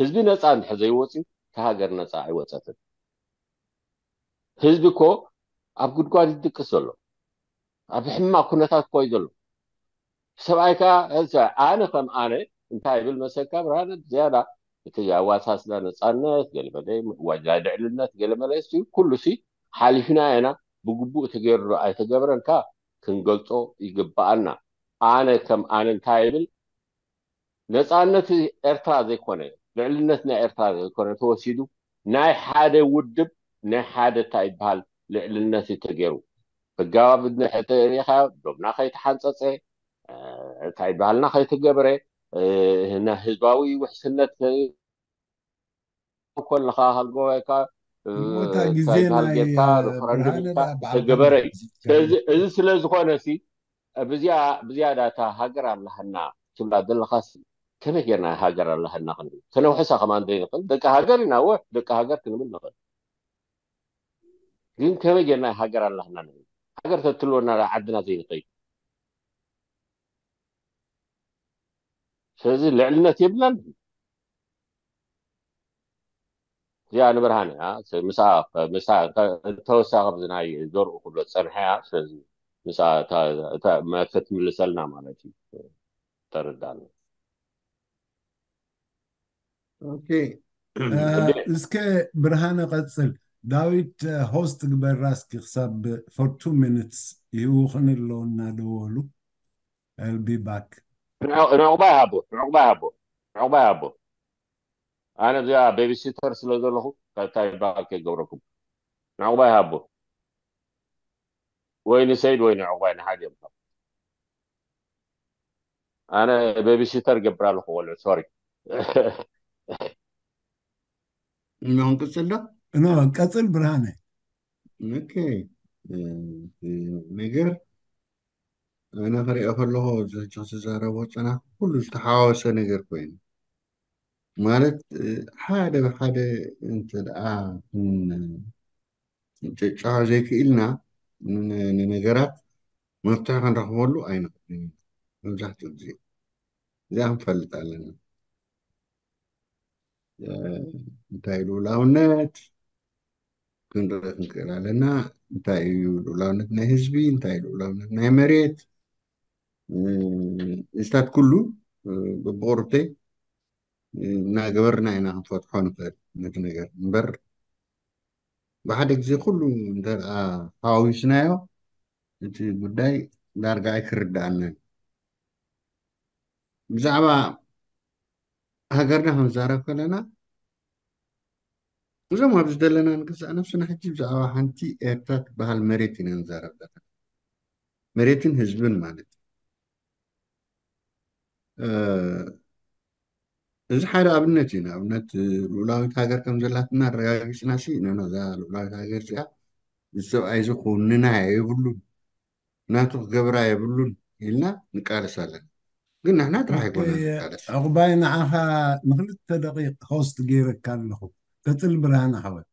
ህዝቢ ነፃ እንድሕር ዘይወፅዩ እታ ሃገር ነፃ ኣይወፀትን። ህዝቢ እኮ ኣብ ጉድጓድ ይድቅስ ዘሎ፣ ኣብ ሕማቕ ኩነታት እኮ እዩ ዘሎ። ሰብኣይ ከዓ ኣነ ከም ኣነ እንታይ ይብል መሰልካ ብርሃነ ዝያዳ እቲ ኣዋሳስዳ ነፃነት ገለመለ ዋጅላ ድዕልነት ገለመለ ሲ ኩሉ ሲ ሓሊፍና ኢና ብግቡእ ተገይሩ ኣይተገብረን ከዓ ክንገልፆ ይግበኣና። ኣነ ከም ኣነ እንታይ ይብል ነፃነት ኤርትራ ዘይኮነ ልዕልነት ናይ ኤርትራ ዘይኮነ ተወሲዱ ናይ ሓደ ውድብ ናይ ሓደ እንታይ ይበሃል ልዕልነት እዩ ተገይሩ። ህጋዊ ኣብነት ሪኢኻ ዶብና ከይተሓንፀፀ እንታይ ይበሃልና ከይተገበረ ህዝባዊ ውሕስነት ከለኻ ሃልጎ ወይካ እሞ እታ ግዜ ናይ ብርሃነ ተገበረ እዩ። እዚ ስለ ዝኾነ ሲ ብዝያዳ እታ ሃገር ኣለሃና ትብላ ዘለኻ ከመይ ጌርና ሃገር ኣለሃና ክንብል ከነውሕሳ ከማን ዘይንኽእል ደቂ ሃገር ኢና ወ ደቂ ሃገር ክንብል ንኽእል ግን ከመይ ጌርና ሃገር ኣለሃና ንብል ሃገር ተትልወና ዓድና ዘይንኸይድ ስለዚ ልዕልነት የብላን እዚኣ ንብርሃን እያ ተወሳኺ ብዚ ናይ ዘርኡ ክብሎ ዝፀንሐ እያ ስለዚ ምስ ክትምልሰልና ማለት እዩ ተረዳና እስከ ብርሃነ ቀፅል ዳዊት ሆስት ግበራ እስኪ ክሳብ for two minutes ይህውኽን ኣሎ እናደወሉ I'll be back ንዕቑባ ይሃቦ ንዕቑባ ይሃቦ ንዕቑባ ይሃቦ ኣነ እዚኣ ቤቢሲተር ስለ ዘለኹ ካብታ ይባል ከይገብረኩም ንዕቑባ ይሃቦ ወይ ንሰይድ ወይ ንዕቑባይ ንሓደ እዮም ኣነ ቤቢሲተር ገብር ኣለኹ ቆልዑ ሶሪ እሞ ክንቅፅል ዶ ኖ ቀፅል ብርሃነ ኦኬ ነገር ኣነ ክሪኦ ከለኹ ዝዛረቦ ፅና ኩሉ ዝተሓዋወሰ ነገር ኮይኑ ማለት ሓደ ብሓደ እንተ ደኣ ጨጫ ዘይክኢልና ንነገራት መፍትሒ ክንረኽበሉ ኣይንኽእልን ኢና። መብዛሕትኡ ግዜ እዚኣ ክንፈልጥ ኣለና። እንታይ እዩ ልኡላውነት ክንርኢ ክንክእል ኣለና። እንታይ እዩ ልኡላውነት ናይ ህዝቢ፣ እንታይ እዩ ልኡላውነት ናይ መሬት። እዚታት ኩሉ በብቑርብተይ እናገበርና ኢና ክንፈትሖ ንኽእል ነቲ ነገር እምበር ብሓደ ግዜ ኩሉ እንተ ሓዋዊስናዮ እቲ ጉዳይ ዳርጋ ኣይክርድኣናን ብዛዕባ ሃገርና ክንዛረብ ከለና እዞም ኣብዚ ዘለና ንግዛእ ነብስና ሕጂ ብዛዕባ ሓንቲ ኤርትራ ትበሃል መሬት ኢና ንዛረብ ዘለና መሬትን ህዝብን ማለት እዩ እዚ ሓደ ኣብነት እዩ ንኣብነት ልኡላዊት ሃገር ከም ዘላትና ኣረጋጊፅና ሲ ነዛ ልኡላዊት ሃገር እዚኣ እዚ ሰብኣይ እዚ ክውንና የብሉን ናቱ ክገብራ የብሉን ኢልና ንቃለስ ኣለና ግን ንሕና ጥራሕ ኣይኮነ ንቃለስ ዕቑባይ ንዓኻ ንክልተ ደቂቅ ሆስት ገይረካ ኣለኹ ቀፅል ብርሃን ሓወት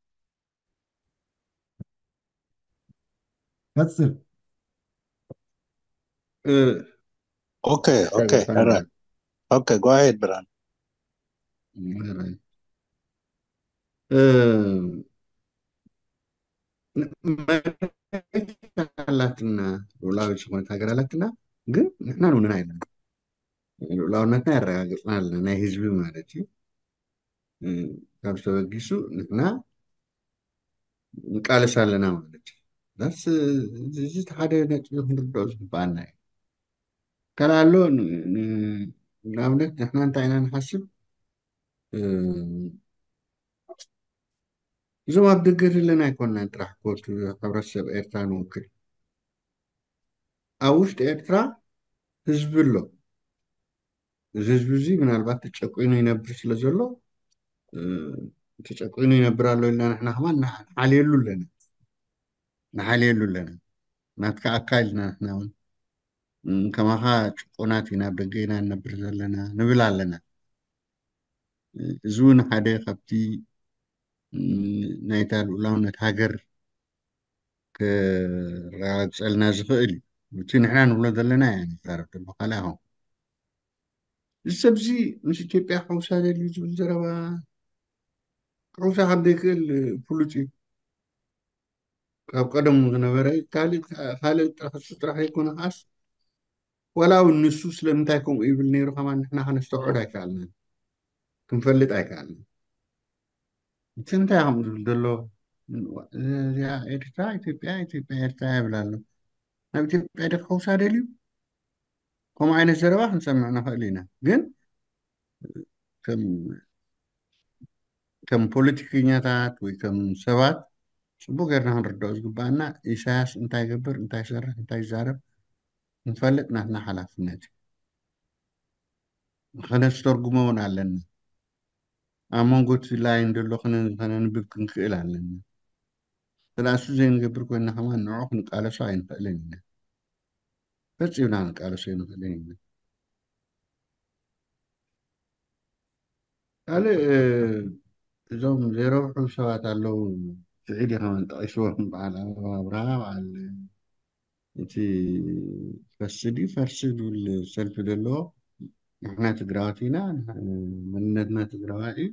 ቀፅል Okay, okay, all right. Okay, go ahead, Bran. ኣላትና ልኡላዊት ዝኾነት ሃገር ኣላትና ግን ንሕና ንውንና ኣለና ልኡላውነትና የረጋግፅና ኣለና ናይ ህዝቢ ማለት እዩ ካብ ዝተበጊሱ ንሕና ንቃለስ ኣለና ማለት እዩ ዳስ እዚ ሓደ ነጥቢ ክንርድኦ ዝግበኣና እዩ ካልኣሎ ንኣብነት ንሕና እንታይ ኢና ንሓስብ እዞም ኣብ ደገ ዘለና ኣይኮንናን ጥራሕ ኮት ሕብረተሰብ ኤርትራ ንወክል ኣብ ውሽጢ ኤርትራ ህዝቢ ኣሎ እዚ ህዝቢ እዚ ምናልባት ተጨቂኑ ይነብር ስለ ዘሎ ተጨቂኑ ይነብር ኣሎ ኢልና ንሕና ከማን ንሓልየሉ ኣለና ንሓልየሉ ኣለና ናትካ ኣካል ኢና ንሕና እውን ከማኻ ጭቁናት ኢና፣ ኣብ ደገ ኢና ንነብር ዘለና ንብል ኣለና። እዚ እውን ሓደ ካብቲ ናይታ ልኡላውነት ሃገር ከረጋግፀልና ዝኽእል እዩ። እቲ ንሕና ንብሎ ዘለና እያ ንዛረብ ዘሎ፣ ካልእ ኣይኮን። እዚ ሰብ እዚ ምስ ኢትዮጵያ ክሕውሳ ደልዩ ዝብል ዘረባ ክሕውሳ ከም ዘይክእል ፍሉጥ እዩ። ካብ ቀደሙ ዝነበረ ካልእ፣ ካልእ ጥራሕ፣ እሱ ጥራሕ ዘይኮነ ከዓስ፣ ዋላ እውን ንሱ ስለምንታይ ከምኡ ይብል ነይሩ ከማን ንሕና ከነስተውዕል ኣይከኣልናን፣ ክንፈልጥ ኣይከኣልናን። እቲ እንታይ ከም ዝብል ዘሎ፣ እዚኣ ኤርትራ ኢትዮጵያ፣ ኢትዮጵያ ኤርትራ ይብል ኣሎ። ናብ ኢትዮጵያ ዶ ክሕውሳ ደልዩ? ከምኡ ዓይነት ዘረባ ክንሰምዕ ንኽእል ኢና። ግን ከም ከም ፖለቲከኛታት ወይ ከም ሰባት ጽቡቅ ጌርና ክንርድኦ ዝግባኣና፣ ኢሳያስ እንታይ ይገብር፣ እንታይ ይሰርሕ፣ እንታይ ይዛረብ ክንፈልጥ ናትና ሓላፍነት እዩ። ከነስተርጉሞ እውን ኣለና። ኣብ መንጎ እቲ ላይን ዘሎ ከነ-፣ ከነንብብ ክንክእል ኣለና። ስለ እሱ ዘይንገብር ኮይና ከማን ንዕኡ ክንቃለሶ ኣይንኽእልን ኢና። ፈጺምና ክንቃለሶ ኣይንኽእልን ኢና። ካልእ፣ እ፣ እዞም ዘይረብሑ ሰባት ኣለዉ። ስዒድ እዩ ከማን ጠቒስዎም፣ በዓል ኣበባ ኣብርሃ፣ በዓል እቲ ፈርሲ ድዩ ፈርሲ ዝብል ሰልፊ ዘለዎ። ንሕና ትግራዋት ኢና፣ መንነትና ትግራዋይ እዩ፣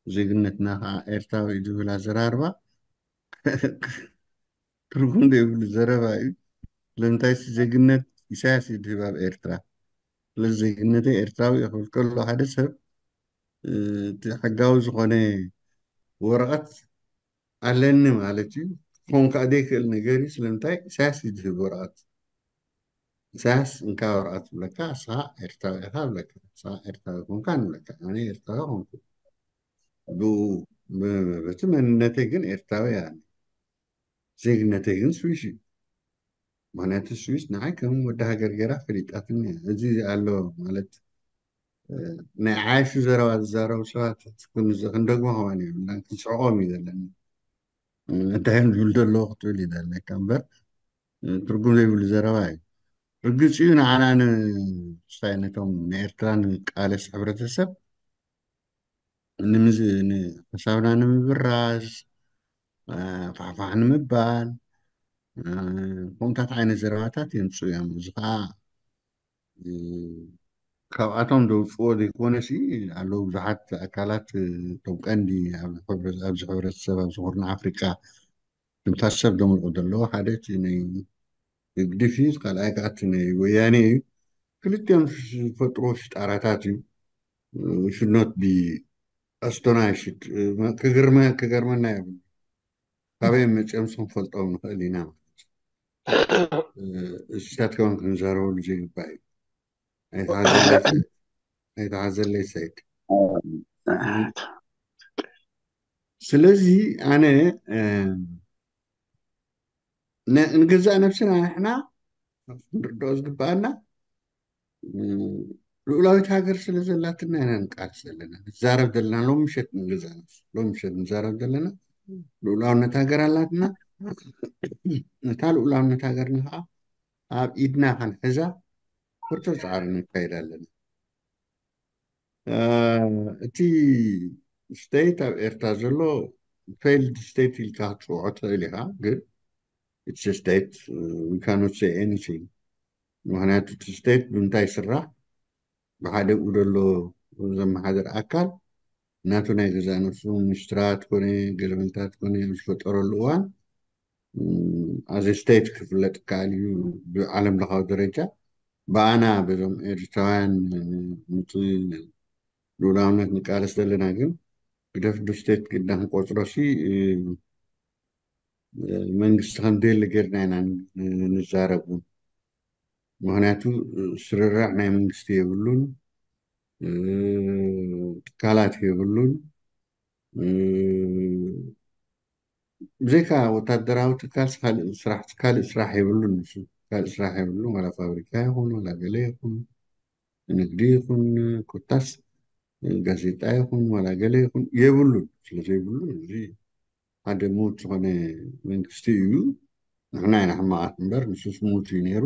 ዜግነትና ከዓ ኤርትራዊ እዩ ዝብል ኣዘራርባ ትርጉም ዘይብሉ ዘረባ እዩ። ስለምንታይ ዜግነት ኢሳያስ እዩ ዝህብ ኣብ ኤርትራ። ስለዚ ዜግነተይ ኤርትራዊ እዩ ክብል ከሎ ሓደ ሰብ፣ እ፣ እቲ ሕጋዊ ዝኾነ ወረቐት ኣለኒ ማለት እዩ። ክኸውን ከዓ ዘይክእል ነገር እዩ። ስለምንታይ ኢሳያስ እዩ ዝህብ ወረቐት። ኢሳያስ እንካ ወረቐት ብለካ፣ ንስኻ ኤርትራዊ ኢኻ ብለካ፣ ንስኻ ኤርትራዊ ኮንካ ንብለካ፣ ኣነ ኤርትራዊ ኮንኩ። ብኡ፣ ብ-፣ በቲ መንነተይ ግን ኤርትራዊ እየ ኣነ። ዜግነተይ ግን ስዊስ እዩ። ምኽንያቱ ስዊስ ንዓይ ከም ወዲ ሃገር ገይራ ፈሊጣትኒ እያ። እዚ ኣሎ ማለት፣ እ፣ ናይ ዓያሹ ዘረባ ዝዛረቡ ሰባት ክን-፣ ክንደግሞ ከማን የብልናን፣ ክንስሕቖም እዩ ዘለና። እ፣ እንታይ እዮም ዝብሉ ዘለዉ ክትብል እዩ ዘለካ እምበር፣ እ፣ ትርጉም ዘይብሉ ዘረባ እዩ። ርግጽ እዩ፣ ንዓና ን-፣ ስታይ ነቶም ንኤርትራ ንቃለስ ሕብረተሰብ ንምዝ-፣ ን-፣ ሓሳብና ንምብራዝ፣ እ፣ ፋሕፋሕ ንምባል፣ እ፣ ከምኡታት ዓይነት ዘረባታት የምጽኡ እዮም። እዚ ኸዓ፣ እ፣ ካብኣቶም ዘውጽዎ ዘይኮነሲ፣ ኣለዉ ብዙሓት ኣካላት፣ እ፣ እቶም ቀንዲ ኣብ ሕብረ-፣ ኣብዚ ሕብረተሰብ፣ ኣብዚ ኩርናዕ ኣፍሪቃ ትንፋስ ሰብ ዘምልቑ ዘለዉ፣ ሓደ እቲ ናይ ህግድፍ እዩ፣ ካልኣይ ከዓ እቲ ናይ ወያኔ እዩ። ክልቲኦም ዝፈጥርዎ ሽጣራታት እዩ። We should not be astonished። ክግርመ-፣ ክገርመና የብሉ። ካበይ መፂኦም ንፈልጦም ንኽእል ኢና ማለት እዩ። እዚታት ከማን ክንዛረበሉ ዘይግባእ እዩ። ኣይተሓዘለይ ሰይድ። ኣይተሓዘለይ ሰይድ። ስለዚ ኣነ፣ እ፣ ነ-፣ ንገዛእ ነብስና ንሕና ክንርድኦ ዝግበኣና፣ እ፣ ልኡላዊት ሃገር ስለ ዘላትና ኢና ንቃለስ ዘለና። ንዛረብ ዘለና ሎም ምሸት ንገዛእ ነብስ-፣ ሎም ምሸት ንዛረብ ዘለና ልኡላውነት ሃገር ኣላትና። ነታ ልኡላውነት ሃገርና ከዓ ኣብ ኢድና ክንሕዛ ብርቱዕ ጻዕሪ ነካይድ ኣለና። እ፣ እቲ ስቴት ኣብ ኤርትራ ዘሎ ፌይልድ ስቴት ኢልካ ክትጽውዖ ትኽእል ኢኻ፣ ግን it's a state, we cannot say anything። ምኽንያቱ እቲ ስቴት ብምንታይ ይስራሕ? ብሓደ ብኡ ዘሎ ዘመሓደር ኣካል ናቱ ናይ ገዛእ ነፍሱ ሚኒስትራት ኮነ ገለመለታት ኮነ ኣብ ዝፈጠረሉ እዋን፣ ም፣ as a state ክፍለጥ ይከኣል እዩ ብዓለም ለኻዊ ደረጃ። ብኣና በዞም ኤርትራውያን፣ ም፣ ምጽ-፣ ልኡላውነት ንቃለስ ዘለና ግን ግደፍ ዶ ስቴት ግድና ክንቆጽሮሲ፣ እ፣ መንግስቲ ከም ዘየለ ጌርና ኢና ን-፣ ንዛረብ እውን። ምኽንያቱ ስርርዕ ናይ መንግስቲ የብሉን፣ እ፣ ትካላት የብሉን። እ፣ ብዘይካ ወታደራዊ ትካል ካልእ ስራሕ፣ ካልእ ስራሕ የብሉን። ንሱ ካልእ ስራሕ የብሉን፣ ዋላ ፋብሪካ ይኹን፣ ዋላ ገለ ይኹን፣ ንግዲ ይኹን፣ ኮታስ ጋዜጣ ይኹን፣ ዋላ ገለ ይኹን የብሉን። ስለ ዘይብሉ፣ እዚ ሓደ ምዉት ዝኾነ መንግስቲ እዩ። ንሕና ኢና ሕማቓት እምበር፣ ንሱስ ምዉት እዩ ነይሩ።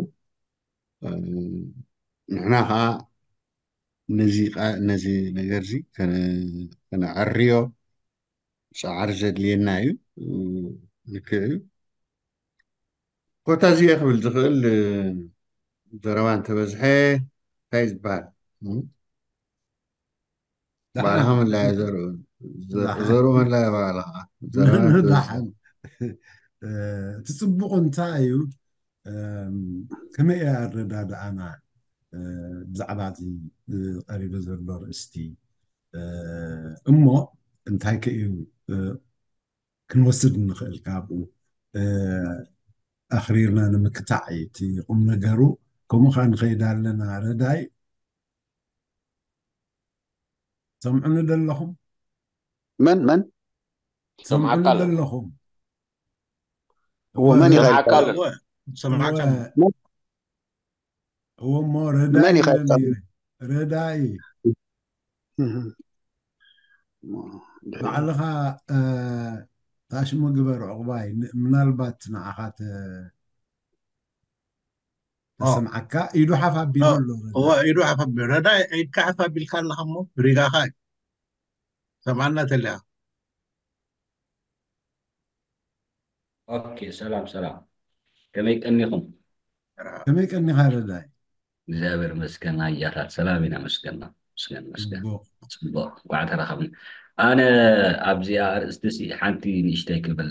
ንሕና ከዓ ነዚ ነዚ ነገር እዚ ከነዕርዮ ፃዕሪ ዘድልየና እዩ። ልክዕ እዩ። ኮታ እዚ ክብል ዝኽእል ዘረባ እንተበዝሐ እንታይ ዝበሃል? ባዕልኻ መላያ ዘርኡ ዘርኡ መላያ ባዕልኻ። ዳሓን እቲ ፅቡቕ እንታይ እዩ? ከመይ እያ ኣረዳድኣና ብዛዕባ እዚ ቀሪቡ ዘሎ ርእስቲ? እሞ እንታይ ከ እዩ ክንወስድ እንኽእል ካብኡ? ኣኽሪርና ንምክታዕ እዩ እቲ ቁም ነገሩ። ከምኡ ከዓ ንኸይድ ኣለና። ረዳይ፣ ሰምዑኒ ደለኹም? መን መን ሰምዑኒ ደለኹም? እዎ፣ መን ይኸይድ? ሰምዓካ ኣሎ። ሰምዓካ እዎ እሞ ረዳኢ መን ይኸይድ? ረዳኢ ባዕልኻ ታሽሙ ግበር ዕቑባይ። ምናልባት ንዓኻ ተሰምዓካ ኢዱ ሓፍ ኣቢሉ ኣሎ። እዎ፣ ኢዱ ሓፍ ኣቢሉ። ረዳኢ ኢድካ ሓፍ ኣቢልካ ኣለኻ እሞ ሪጋኻ እዩ። ሰምዓና ተለኻ። ኦኬ፣ ሰላም ሰላም፣ ከመይ ቀኒኹም? ከመይ ቀኒኻ ረዳኢ? እግዚኣብሔር መስገን ኣያታት ሰላም ኢና መስገና መስገን መስገን ጽቡቕ። ጽቡቕ፣ እንኳዕ ተራኸብና። ኣነ ኣብዚኣ ኣርእስቲ ሲ ሓንቲ ንእሽተይ ክብል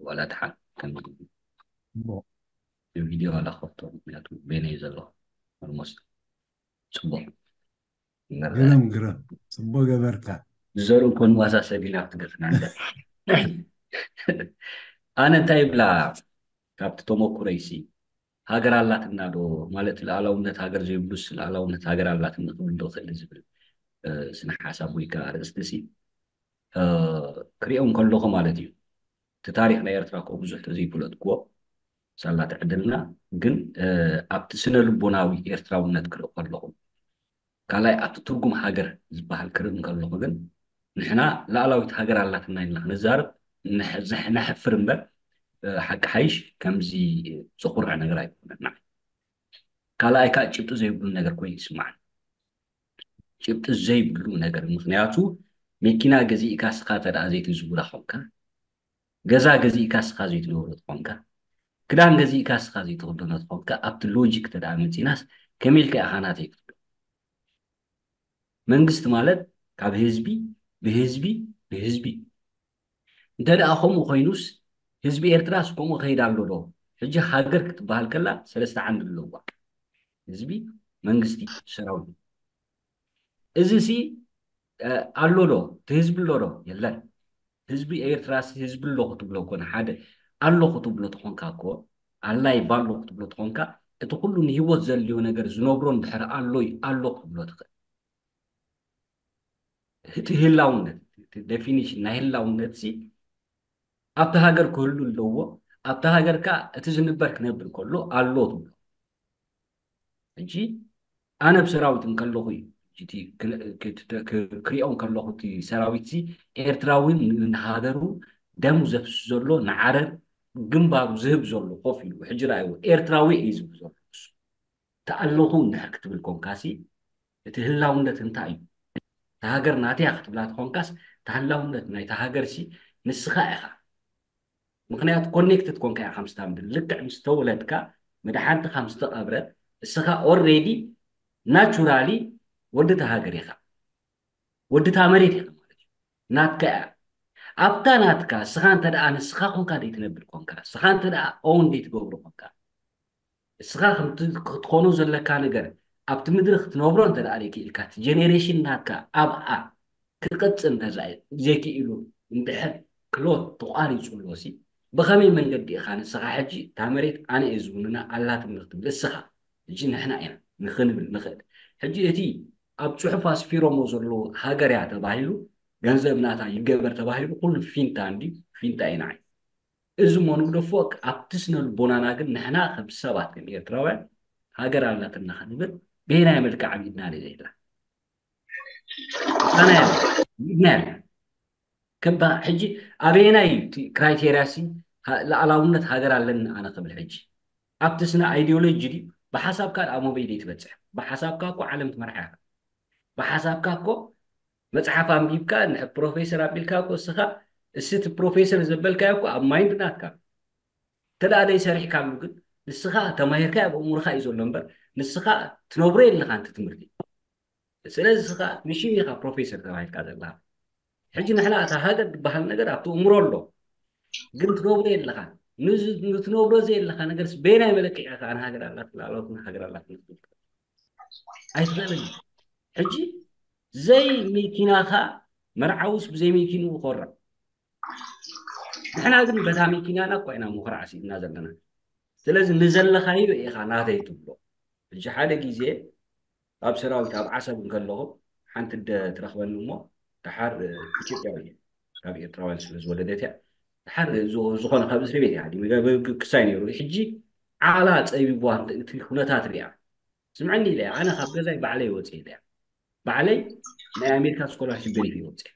ዋላ ድሓን ከም ጽቡቕ። ቪድዮ ኣላኸብቶ ምክንያቱ ቤነይ ዘሎ ኦልሞስት ጽቡቕ ግርም ግርም፣ ጽቡቕ ገበርካ። ዝዘሩ ኮን ዋሳ ሰቢና ክትገፍና እንደ ኣነ እንታይ ይብላ ካብቲ ተመኩረይሲ ሃገር ኣላትና ዶ ማለት ልኣላውነት ሃገር ዘይብሉስ ልኣላውነት ሃገር ኣላትና ክብል ዶ ክእል ዝብል ስነ ሓሳብ ወይ ከዓ ርእስቲ ሲ ክሪኦ እንከለኹ ማለት እዩ። እቲ ታሪኽ ናይ ኤርትራ እኮ ብዙሕ ተዘይፈለጥክዎ ሳላ ትዕድልና፣ ግን ኣብቲ ስነ ልቦናዊ ኤርትራውነት ክርኢ ከለኹ ካልኣይ ኣብቲ ትርጉም ሃገር ዝበሃል ክርኢ እንከለኹ ግን ንሕና ላዕላዊት ሃገር ኣላትና ኢልና ክንዛረብ ነሕፍር እምበር ሓቂ ሓይሽ ከምዚ ዘኹርዕ ነገር ኣይኮነን። ካልኣይ ከዓ ጭብጢ ዘይብሉ ነገር ኮይኑ ይስማዓን። ጭብጢ ዘይብሉ ነገር ምክንያቱ መኪና ገዚእካ ስኻ ተደኣ ዘይትዝውራ ኾንካ፣ ገዛ ገዚእካ ስኻ ዘይትነብሮ ትኾንካ፣ ክዳን ገዚእካ ስኻ ዘይትኽደኖ ትኾንካ ኣብቲ ሎጂክ ተደኣ መፂናስ ከመይ ኢልካ ኢኻ ናተይ ክትብል? መንግስቲ ማለት ካብ ህዝቢ ብህዝቢ ብህዝቢ እንተ ደኣ ከምኡ ኮይኑስ ህዝቢ ኤርትራስ ከምኡ ከይድ ኣሎ ዶ? ሕጂ ሃገር ክትበሃል ከላ ሰለስተ ዓንዲ ኣለዋ። ህዝቢ፣ መንግስቲ፣ ሰራዊት። እዚ ሲ ኣሎ ዶ? እቲ ህዝቢ ኣሎ ዶ? የለን። ህዝቢ ኤርትራ ሲ ህዝቢ ኣለኹ ትብሎ እኮ ንሓደ ኣለኹ ትብሎ ተኾንካ እኮ ኣላይቭ ኣለኹ ትብሎ ተኾንካ እቲ ኩሉ ንህይወት ዘድልዮ ነገር ዝነብሮ እንድሕር ኣሎ ኣሎ ክትብሎ ትኽእል። እቲ ህላውነት ዴፊኒሽን ናይ ህላውነት ሲ ኣብቲ ሃገር ክህሉ ኣለዎ። ኣብቲ ሃገር ከ እቲ ዝንበር ክነብር ከሎ ኣሎ ትብሎ። ሕጂ ኣነ ብሰራዊት እንከለኹ እዩ እቲ ክሪኦ እንከለኹ እቲ ሰራዊት ሲ ኤርትራዊ ንሃገሩ ደሙ ዘፍስ ዘሎ ንዓረር ግንባሩ ዝህብ ዘሎ ኮፍ ኢሉ ሕጂ ረኣይዎ ኤርትራዊ እዩ ዝብል ዘሎ እሱ ተኣለኹ እንድሕር ክትብል ኮንካሲ እቲ ህላውነት እንታይ እዩ? እታ ሃገር ናተያ ክትብላ ተኾንካስ እታ ህላውነት ናይታ ሃገር ሲ ንስኻ ኢኻ። ምክንያቱ ኮኔክትድ ኮንካ ኢኻ ምስታ ምድሪ ልክዕ ምስ ተወለድካ መድሓንቲ ካብ ዝተቐብረ እስኻ ኦልሬዲ ናቹራሊ ወዲ እታ ሃገር ኢኻ። ወዲ እታ መሬት ኢኻ ማለት እዩ። ናትካ እያ። ኣብታ ናትካ እስኻ እንተ ደኣ ንስኻ ኮንካ ዘይትነብር ኮንካ እስኻ እንተ ደኣ ኦውን ዘይትገብሩ ኮንካ እስኻ ከምቲ ክትኾኖ ዘለካ ነገር ኣብቲ ምድሪ ክትነብሮ እንተ ደኣ ዘይክኢልካ እቲ ጀኔሬሽን ናትካ ኣብኣ ክቕጽል እንተ ዘይክኢሉ እንድሕር ክሎት ተቋሪጹ ኣሎ ሲ ብኸመይ መንገዲ ኢኻ ንስኻ ሕጂ እታ መሬት ኣነ እየ ዝውንና ኣላትኒ ክትብል እስኻ ሕጂ ንሕና ኢና ንኽንብል ንኽእል ሕጂ እቲ ኣብ ጽሑፍ ኣስፊሮሞ ዘለዉ ሃገር እያ ተባሂሉ ገንዘብ ናታ ይገበር ተባሂሉ ኩሉ ፊንታ እንዲ ፊንታ እዩ ንዓይ እዚ እሞ ንግደፎ ኣብቲ ስነ ልቦናና ግን ንሕና ከም ሰባት ከም ኤርትራውያን ሃገር ኣላትና ክንብል ብሄናይ መልክዕ ኣብ ኢድና ለ ዘይላ ኣነ ኢድና ያለ ከም ሕጂ ኣበየናይ ክራይቴርያ ሲ ላዕላውነት ሃገር ኣለኒ ኣነ ክብል ሕጂ ኣብቲ ስነ ኣይዲዮሎጂ ድዩ ብሓሳብካ ደኣ ሞበይ ደይ ትበፅሕ። ብሓሳብካ እኮ ዓለም ትመርሓ ኢኻ። ብሓሳብካ እኮ መፅሓፍ ኣንቢብካ፣ ንሕ-፣ ፕሮፌሰር ኣቢልካ እኮ እስኻ፣ እስቲ እቲ ፕሮፌሰር ዘበልካዮ እኮ ኣብ ማይንድ ናትካ። እንተ ደኣ ደይ ሰሪሕካሉ ግን፣ ንስኻ ተማሂርካ ኣብ ኣእምሮኻ እዩ ዘሎ እምበር፣ ንስኻ ትነብሮ የለኻን እቲ ትምህርቲ። ስለዚ እስኻ ንሽም ኢኻ ፕሮፌሰር ተባሂልካ ዘለኻ። ሕጂ ንሕና እታ ሃገር ዝበሃል ነገር ኣብቲ ኣእምሮ ኣሎ፣ ግን ትነብሮ የለኻን። ንዝ-፣ ንትነብሮ ዘየለኻ ነገርስ በየናይ መለክዒ ኢኻ ኣነ ሃገር ኣላት፣ ላዕለዎት ሃገር ኣላት ንትብል? ኣይትኽእልን። ሕጂ ዘይ መኪናኻ መርዓውስ ብዘይ መኪንኡ ይኾርዕ። ንሕና ግን በታ መኪናና እኳ ኢና ምኹራዕ ስኢንና ዘለና። ስለዚ ንዘለኻዮ ኢኻ ናተይ ትብሎ። ሕጂ ሓደ ግዜ ኣብ ሰራዊት ኣብ ዓሰብ እንከለኹ ሓንቲ ኣደ ትረኽበኒ እሞ፣ ደሓር ኢትዮጵያዊ እየ፣ ካብ ኤርትራውያን ስለ ዝወለደት እያ። ደሓር ዝ-፣ ዝኾነ ካብ እስሪ ቤት እያ ሃዲመ፣ ግ-፣ ግ-፣ ክሳይ ነይሩ። ሕጂ ዓላ ጸቢብዋ እቲ ኩነታት ሪኣ፣ ስምዐኒ ኢለ፣ ኣነ ካብ ገዛይ ባዕለይ ወፅእ ኢለ፣ ባዕለይ ናይ ኣሜሪካ ስኮላርሽፕ ደሪፍ ይወፅእ፣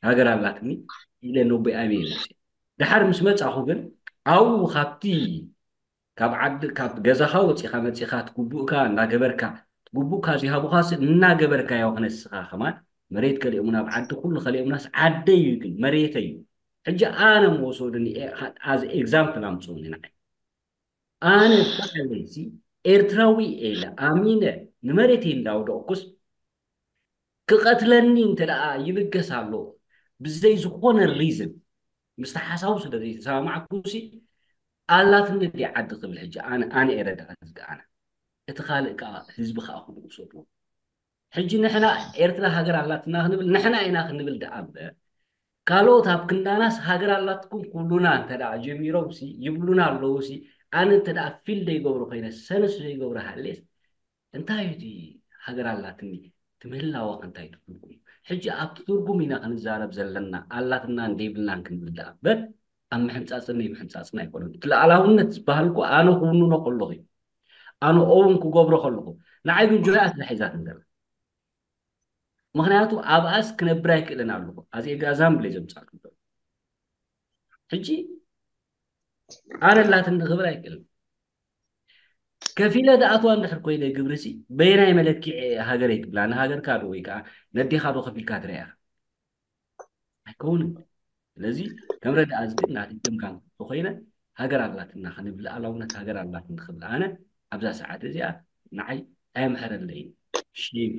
ሃገር ኣላትኒ ኢለ፣ ነቦይ ኣበይ ይወፅእ። ደሓር ምስ መፃኹ ግን፣ ኣብኡ ካብቲ፣ ካብ ዓዲ፣ ካብ ገዛኻ ወፂኻ መፂኻ ትግቡእካ እናገበርካ፣ ትግቡእካ ዘይሃቡኻስ እናገበርካዮ፣ ክነስኻ ከማን መሬት ከሊኦሙና፣ ኣብ ዓዲ ኩሉ ከሊኦሙናስ ዓደይ እዩ፣ ግን መሬተይ እዩ። ሕጂ ኣነ መወሰዱኒ፣ ኣዝ ኤግዛምፕል ኣምፅኡኒ ንዓይ። ኣነ ባዕለይሲ ኤርትራዊ ኢለ ኣሚነ ንመሬተይ እንዳወደቕኩስ፣ ክቐትለኒ እንተ ደኣ ይብገስ ኣሎ፣ ብዘይ ዝኾነ ሪዝን፣ ምስቲ ሓሳቡ ስለ ዘይተሰማማዕኩሲ፣ ኣላትኒ ድያ ዓዲ ክብል? ሕጂ ኣነ፣ ኣነ እየ ረዳእ ህዝቢ ኣነ። እቲ ካልእ ከኣ ህዝቢ ከኣ ክብኡ ሰድዎ። ሕጂ ንሕና ኤርትራ ሃገር ኣላትና ክንብል፣ ንሕና ኢና ክንብል ደኣ እምበር፣ ካልኦት ኣብ ክንዳናስ ሃገር ኣላትኩም ክብሉና እንተ ደኣ ጀሚሮምሲ፣ ይብሉና ኣለዉሲ፣ ኣነ እንተ ደኣ ፊል ዘይገብሮ ኮይነ፣ ሰንስ ዘይገብሮ ሃልየስ፣ እንታይ እዩ እቲ ሃገር ኣላትኒ? እቲ ምህላዋ ከ እንታይ እዩ ትርጉሙ? ሕጂ ኣብቲ ትርጉም ኢና ክንዛረብ ዘለና፣ ኣላትና እንደይብልናን ክንብል ደኣ እምበር፣ ኣብ ምሕንጻጽን ዘይምሕንጻጽን ኣይኮነን። እቲ ልኣላውነት ዝበሃል እኮ ኣነ ክውንኖ ከለኹ እዩ። ኣነ ኦውን ክገብሮ ከለኹ፣ ንዓይ ግን ጆያ ስለ ሒዛትኒ ዘላ። ምኽንያቱ ኣብኣስ ክነብር ኣይክእልን ኣለኹ። ኣዚ ኤግዛምፕል እየ ዘምጻእኩም ዘለኹ። ሕጂ ኣነ ኣላትኒ ክብል ኣይክእልን። ከፊለ ዝኣትዋ እንድሕር ኮይነ ግብርሲ፣ በየናይ መለክዒ እየ ሃገረይ ክብላ? ንሃገርካ ዶ ወይ ከኣ ነዴኻ ዶ ከፊልካ ትርእያ ኢኻ? ኣይከውንን። ስለዚ ከም ረዳእ እዚ ግን ናተይ ገምጋም እንተኾይነ፣ ሃገር ኣላትና ክንብል፣ ልኣላውነት ሃገር ኣላትና ክብል ኣነ ኣብዛ ሰዓት እዚኣ ንዓይ ኣየምሕረለይን። ሼም፣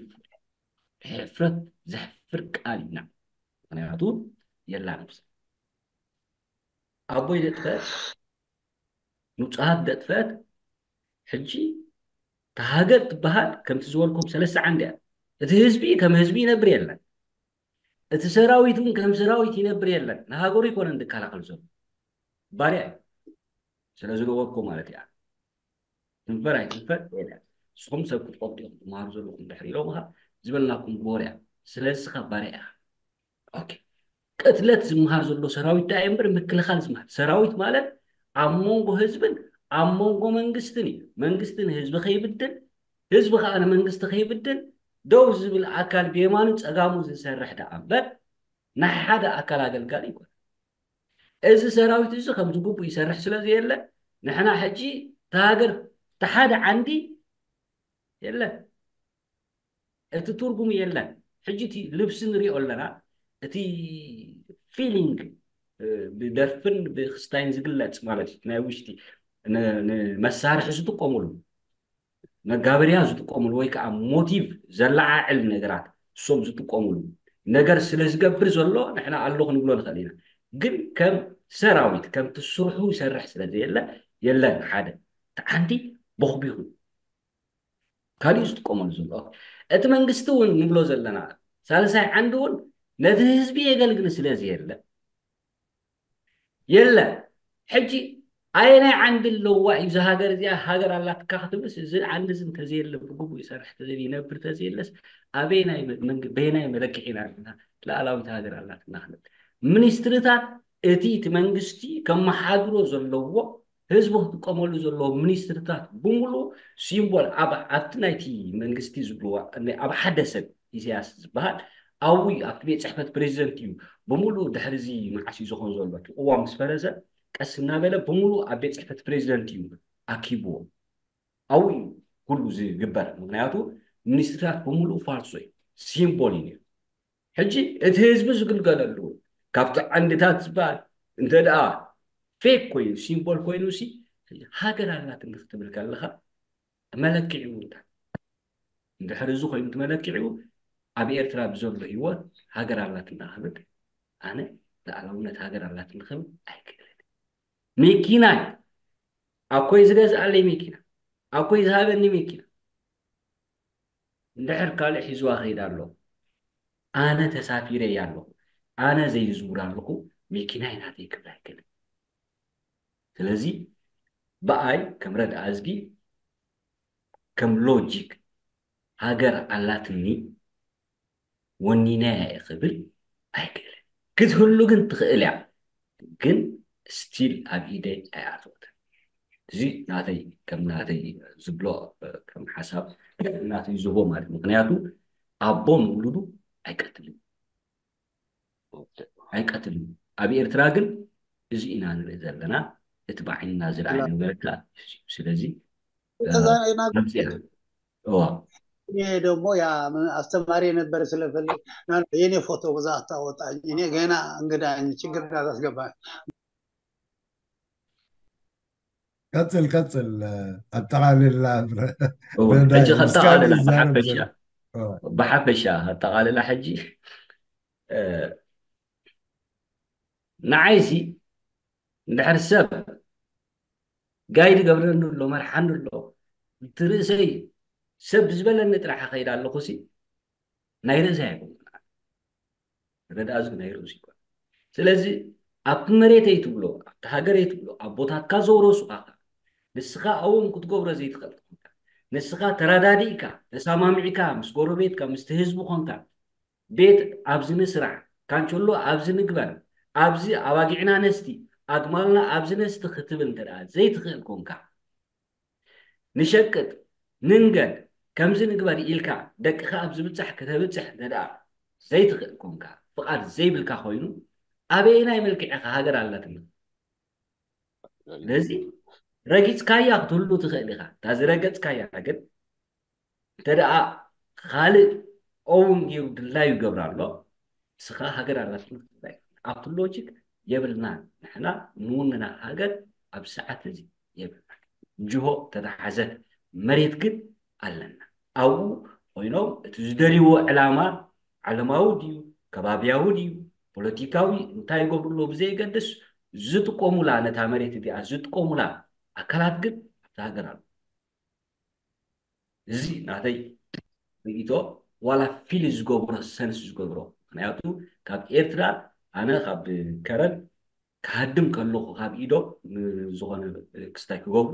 ሕፍረት፣ ዘሕፍር ቃል እዩ። ምኽንያቱ የላን ኣብዛ። ኣቦይ ደጥፈት፣ ንጹሃት ደጥፈት፣ ሕጂ እታ ሃገር ትበሃል ከምቲ ዝበልኩም ሰለስተ ዓንዲ እያ። እቲ ህዝቢ ከም ህዝቢ ይነብር የለን። እቲ ሰራዊት እውን ከም ሰራዊት ይነብር የለን። ንሃገሩ ይኮነን ዝከላኸል ዘሎ። ባርያ እዩ። ስለ ዝነበርኩ ማለት እያ። ትንፈር ኣይትንፈር የለን። ንስኹም ሰብ ክትቆርጡ ኢኹም ትመሃሩ ዘለኹም ድሕሪ ኢሎምኻ ዝበልናኩም ግበሩ እያ። ስለዚ ስኻ ባርያ ኢኻ። ኦኬ። ቅትለት ዝመሃር ዘሎ ሰራዊት ደኣ እምበር ምክልኻል ዝመሃር ሰራዊት ማለት ኣብ መንጎ ህዝብን ኣብ መንጎ መንግስትን እዩ። መንግስቲ ንህዝቢ ከይብድል፣ ህዝቢ ከዓ ንመንግስቲ ከይብድል ደው ዝብል ኣካል ብየማኑ ጸጋሙ ዝሰርሕ ደኣ እምበር ናይ ሓደ ኣካል ኣገልጋሊ ይኮነ። እዚ ሰራዊት እዚ ከም ዝግቡእ ይሰርሕ ስለ ዘየለ ንሕና ሕጂ እታ ሃገር እታ ሓደ ዓንዲ የለን። እቲ ትርጉም የለን። ሕጂ እቲ ልብሲ ንሪኦ ኣለና፣ እቲ ፊሊንግ፣ እ፣ ብደርፍን ብክስታይን ዝግለጽ ማለት እዩ። ናይ ውሽጢ ን-፣ ንመሳርሒ ዝጥቀሙሉ መጋበርያ ዝጥቀሙሉ ወይ ከዓ ሞቲቭ ዘለዓዕል ነገራት እሶም ዝጥቀሙሉ ነገር ስለ ዝገብር ዘሎ ንሕና ኣሎ ክንብሎ ንኽእል ኢና። ግን ከም ሰራዊት ከምቲ ስርሑ ይሰርሕ ስለ ዘየለ የለን። ሓደ እቲ ዓንዲ ቦኽቢኹ ካሊእ ዝጥቀመሉ ዘሎ እቲ መንግስቲ እውን ንብሎ ዘለና ሳልሳይ ዓንዲ እውን ነቲ ህዝቢ የገልግል ስለ ዘየለ የለ። ሕጂ ኣየናይ ዓንዲ ኣለዋ እዩ እዛ ሃገር እዚኣ ሃገር ኣላትካ ክትብልስ እዚ ዓንዲ እዚ እንተዘየለ ብግቡእ ይሰርሕ ተዘየ ይነብር ተዘየለስ ኣበየናይ መ-፣ መንግ-፣ በየናይ መለክዒ ኢና ኣለና ልኣላዊት ሃገር ኣላትና ክንብል? ሚኒስትርታት እቲ እቲ መንግስቲ ከመሓድሮ ዘለዎ ህዝቢ ክጥቀመሉ ዘለዎ ሚኒስትርታት ብምሉእ ሲምቦል ኣብ፣ ኣብቲ ናይቲ መንግስቲ ዝብልዋ ኣብ ሓደ ሰብ ኢሳያስ ዝበሃል ኣብኡ እዩ፣ ኣብቲ ቤት ጽሕፈት ፕሬዚደንት እዩ ብምሉእ ድሕሪ እዚ መዓስ እዩ ዝኾን ዘሎ እቲ ቅዋም ምስ ፈረሰ ቀስ እናበለ ብምሉእ ኣብ ቤት ጽሕፈት ፕሬዚደንት እዩ ኣኪብዎ። ኣብኡ እዩ ኩሉ ዝግበር። ምክንያቱ ሚኒስትሪታት ብምሉኡ ፋልሶ እዩ፣ ሲምቦል እዩ። ሕጂ እቲ ህዝቢ ዝግልገለሉ ካብቲ ዓንድታት ዝበሃል እንተ ደኣ ፌክ ኮይኑ፣ ሲምቦል ኮይኑ ሲ፣ ሃገር ኣላትኒ ክትብል ከለኻ መለክዒ እውን እንታይ? እንድሕር እዚ ኮይኑ እቲ መለክዒኡ ኣብ ኤርትራ ብዘሎ ህይወት ሃገር ኣላትና ክብል፣ ኣነ ልኣላውነት ሃገር ኣላትኒ ክብል ኣይክእልን። መኪናይ ኣኮይ ዝገዝኣለይ መኪና፣ ኣኮይ ዝሃበኒ መኪና፣ እንድሕር ካልእ ሒዝዋ ከይድ ኣሎ፣ ኣነ ተሳፊረ እያ ኣለኹ፣ ኣነ ዘይዝውር ኣለኹ፣ መኪናይ ናተይ ክብል ኣይክእልን። ስለዚ ብኣይ ከም ረድኣ እዝጊ፣ ከም ሎጂክ፣ ሃገር ኣላትኒ ወኒነያ እየ ክብል ኣይክእልን። ክትህሉ ግን ትኽእል እያ፣ ግን ስቲል ኣብ ኢደይ ኣይኣተወትን። እዚ ናተይ፣ ከም ናተይ ዝብሎ፣ ከም ሓሳብ ናተይ ዝህቦ ማለት። ምክንያቱ ኣቦ ንውሉዱ ኣይቀትልን፣ ኣይቀትልን። ኣብ ኤርትራ ግን እዚ ኢና ንርኢ ዘለና። እቲ ብዓይንና ዝረኣይ ነገርካ። ስለዚ እዛ ኢና መምፅያ እዋ እኔ ደግሞ ያ አስተማሪ የነበረ ስለፈል የኔ ፎቶ ብዛ አታወጣኝ። እኔ ገና እንግዳ ነኝ፣ ችግር እንዳታስገባኝ። ቀጽል ቀጽል። አጠቃልላ ሕጂ ከጠቃልላ ብሓፈሻ ብሓፈሻ ኣጠቃልላ ሕጂ ንዓይሲ እንድሕር ሰብ ጋይድ ገብረኒ ኣሎ፣ መርሓኒ ኣሎ፣ እቲ ርእሰይ ሰብ ዝበለኒ ጥራሕ ከይድ ኣለኹ ሲ ናይ ርእሰይ ኣይኮንኩን። ረድኣ እዚ ናይ ርእሱ ይኮን። ስለዚ ኣብቲ መሬተይ ትብሎ፣ ኣብቲ ሃገረይ ትብሎ፣ ኣቦታትካ ዘውረሱኻ፣ ንስኻ እውን ክትገብሮ ዘይትኽእል ተኾንካ፣ ንስኻ ተራዳዲእካ፣ ተሳማሚዕካ፣ ምስ ጎረቤትካ፣ ምስቲ ህዝቢ ኮንካ፣ ቤት ኣብዚ ንስራሕ፣ ካንቸሎ ኣብዚ ንግበር፣ ኣብዚ ኣባጊዕና ነስቲ፣ ኣግማልና ኣብዚ ነስቲ ክትብል እንተ ደኣ ዘይትኽእል ኮንካ፣ ንሸቅጥ፣ ንንገድ፣ ከምዚ ንግበር ኢልካ ደቅኻ ኣብ ዝብጻሕ ከተብጽሕ እንተ ደኣ ዘይትኽእል ኮንካ፣ ፍቓድ ዘይብልካ ኮይኑ፣ ኣበየናይ መልክዕ ኢኻ ሃገር ኣላትና? ስለዚ ረጊጽካያ ክትህሉ ትኽእል ኢኻ። እታ ዝረገጽካያ ግን እንተ ደኣ ካልእ ኦውን ገይሩ ድላዩ ይገብር ኣሎ፣ ንስኻ ሃገር ኣላትና ትብላ ኢኻ። ኣብቲ ሎጂክ የብልናን። ንሕና ንውንና ሃገር ኣብ ሰዓት እዚ የብልናን። ጅሆ ተተሓዘት መሬት ግን ኣለና። ኣብኡ ኮይኖም እቲ ዝደልይዎ ዕላማ ዓለማዊ ድዩ፣ ከባብያዊ ድዩ፣ ፖለቲካዊ እንታይ ይገብሩ ኣለዉ ብዘየገድስ ዝጥቀሙላ፣ ነታ መሬት እዚኣ ዝጥቀሙላ ኣካላት ግን ኣብቲ ሃገር ኣሎ። እዚ ናተይ ርእይቶ ዋላ ፊል ዝገብሮ ሰንስ ዝገብሮ። ምክንያቱ ካብ ኤርትራ ኣነ ካብ ከረን ክሃድም ከለኹ ካብ ኢዶ ንዝኾነ ክስታይ ክገብሩ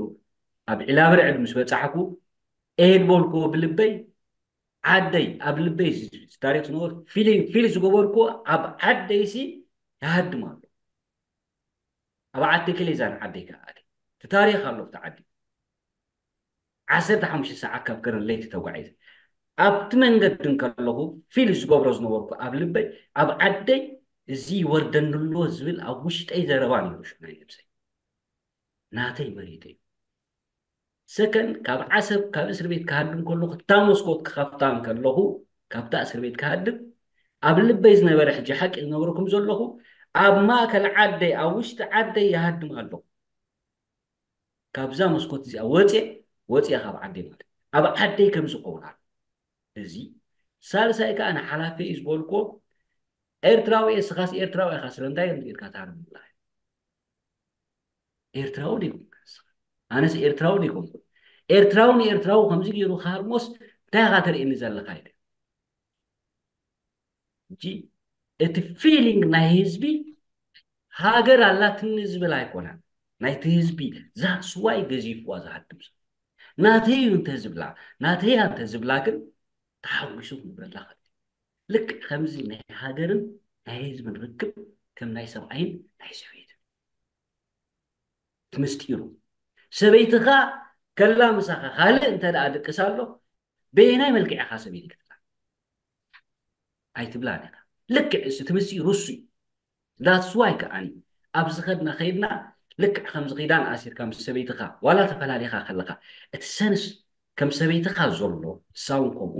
ኣብ ዒላብርዕድ ምስ በጻሕኩ ኤድ በልኩዎ ብልበይ ዓደይ ኣብ ልበይ ታሪክ ዝነበሩ ፊል ዝገበርኩዎ ኣብ ዓደይ ሲ ይሃድም ኣሎ። ኣብ ዓዲ ክሌዛን ዓደይ ከኣ እቲ ታሪክ ኣሎ ኣብቲ ዓዲ ዓሰርተ ሓሙሽተ ሰዓት ካብ ከረን ለይቲ ተጓዒዘ ኣብቲ መንገዲ እንከለኹ ፊል ዝገብሮ ዝነበርኩ ኣብ ልበይ ኣብ ዓደይ እዚ ይወርደኒ ኣሎ ዝብል ኣብ ውሽጠይ ዘረባ ነይሩ ሽዑ ናይ ነብሰይ ናተይ መሬተይ ሰከን ካብ ዓሰብ ካብ እስር ቤት ክሃድም ከለኹ እታ መስኮት ክኸፍታ እንከለኹ ካብታ እስር ቤት ክሃድም ኣብ ልበይ ዝነበረ ሕጂ ሓቂ ዝነግረኩም ዘለኹ ኣብ ማእከል ዓደይ ኣብ ውሽጢ ዓደይ ይሃድም ኣለኹ ካብዛ መስኮት እዚኣ ወፅየ ወፅየ ካብ ዓደይ ማለት ኣብ ዓደይ ከም ዝኸውን ኣሎ እዚ ሳልሳይ ከዓ ንሓላፊ እዩ ዝበልኮ ኤርትራዊ እየ ስኻስ ኤርትራዊ ኢኻ ስለምንታይ ከምዚ ኢልካ ትሃርም ብላ ኤርትራዊ ዲኹም ኣነስ ኤርትራዊ ዲኹም ኤርትራዊ ንኤርትራዊ ከምዚ ገይሩ ክሃርሞስ እንታይ ኢኻ ተርእየኒ ዘለኻ ኢለ ሕጂ እቲ ፊሊንግ ናይ ህዝቢ ሃገር ኣላትኒ ዝብል ኣይኮነን ናይቲ ህዝቢ ዛስዋይ ገዚፍዋ ዝሃድም ሰብ ናተይ እዩ እንተዝብላ ናተይ እንተዝብላ ግን ተሓጒሱ ክነብረላ ከ ልክዕ ከምዚ ናይ ሃገርን ናይ ህዝብን ርክብ ከም ናይ ሰብኣይን ናይ ሰበይትን ትምስጢሩ ሰበይትኻ ከላ ምሳኻ ካልእ እንተ ደኣ ድቅስ ኣሎ በየናይ መልክዕ ኢኻ ሰበይቲ ክትብላ ኣይትብላን ኢኻ ልክዕ እሱ ትምስጢሩ እሱ እዩ that's why ከዓኒ ኣብ ዝኸድና ከይድና ልክዕ ከምዚ ኺዳን ኣሲርካ ምስ ሰበይትኻ ዋላ ተፈላሊኻ ከለኻ እቲ ሰንስ ከም ሰበይትኻ ዘሎ ንሳ እውን ከምኡ፣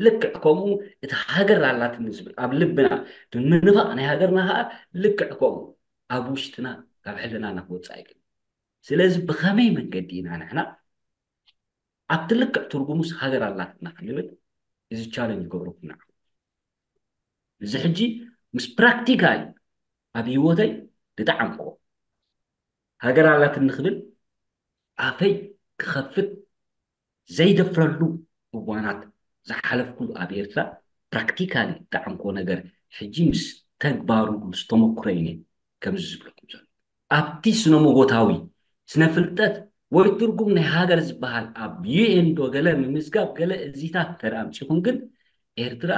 ልክዕ ከምኡ እቲ ሃገር ኣላትኒ ዝብል ኣብ ልብና ብምንፋቕ ናይ ሃገርና ከዓ ልክዕ ከምኡ ኣብ ውሽጥና ካብ ሕልናና ክወፅእ ኣይክእልን። ስለዚ ብኸመይ መንገዲ ኢና ንሕና ኣብቲ ልክዕ ትርጉሙስ ሃገር ኣላትና ክንብል እዚ ቻለንጅ ይገብረኩም ንዓ። እዚ ሕጂ ምስ ፕራክቲካሊ ኣብ ህይወተይ ዝጠዓምክዎ ሃገር ኣላትኒ ክብል ኣፈይ ክኸፍት ዘይደፍረሉ እዋናት ዝሓለፍኩሉ ኣብ ኤርትራ ፕራክቲካሊ ዝጠዓምክዎ ነገር ሕጂ ምስ ተግባሩ ምስ ተመክሮይ እየ ከምዚ ዝብለኩም ዘሎ። ኣብቲ ስነ መጎታዊ ስነ ፍልጠት ወይ ትርጉም ናይ ሃገር ዝበሃል ኣብ ዩ ኤን ዶ ገለ ምምዝጋብ ገለ እዚታት እንተደኣ ኣምጺኹም ግን ኤርትራ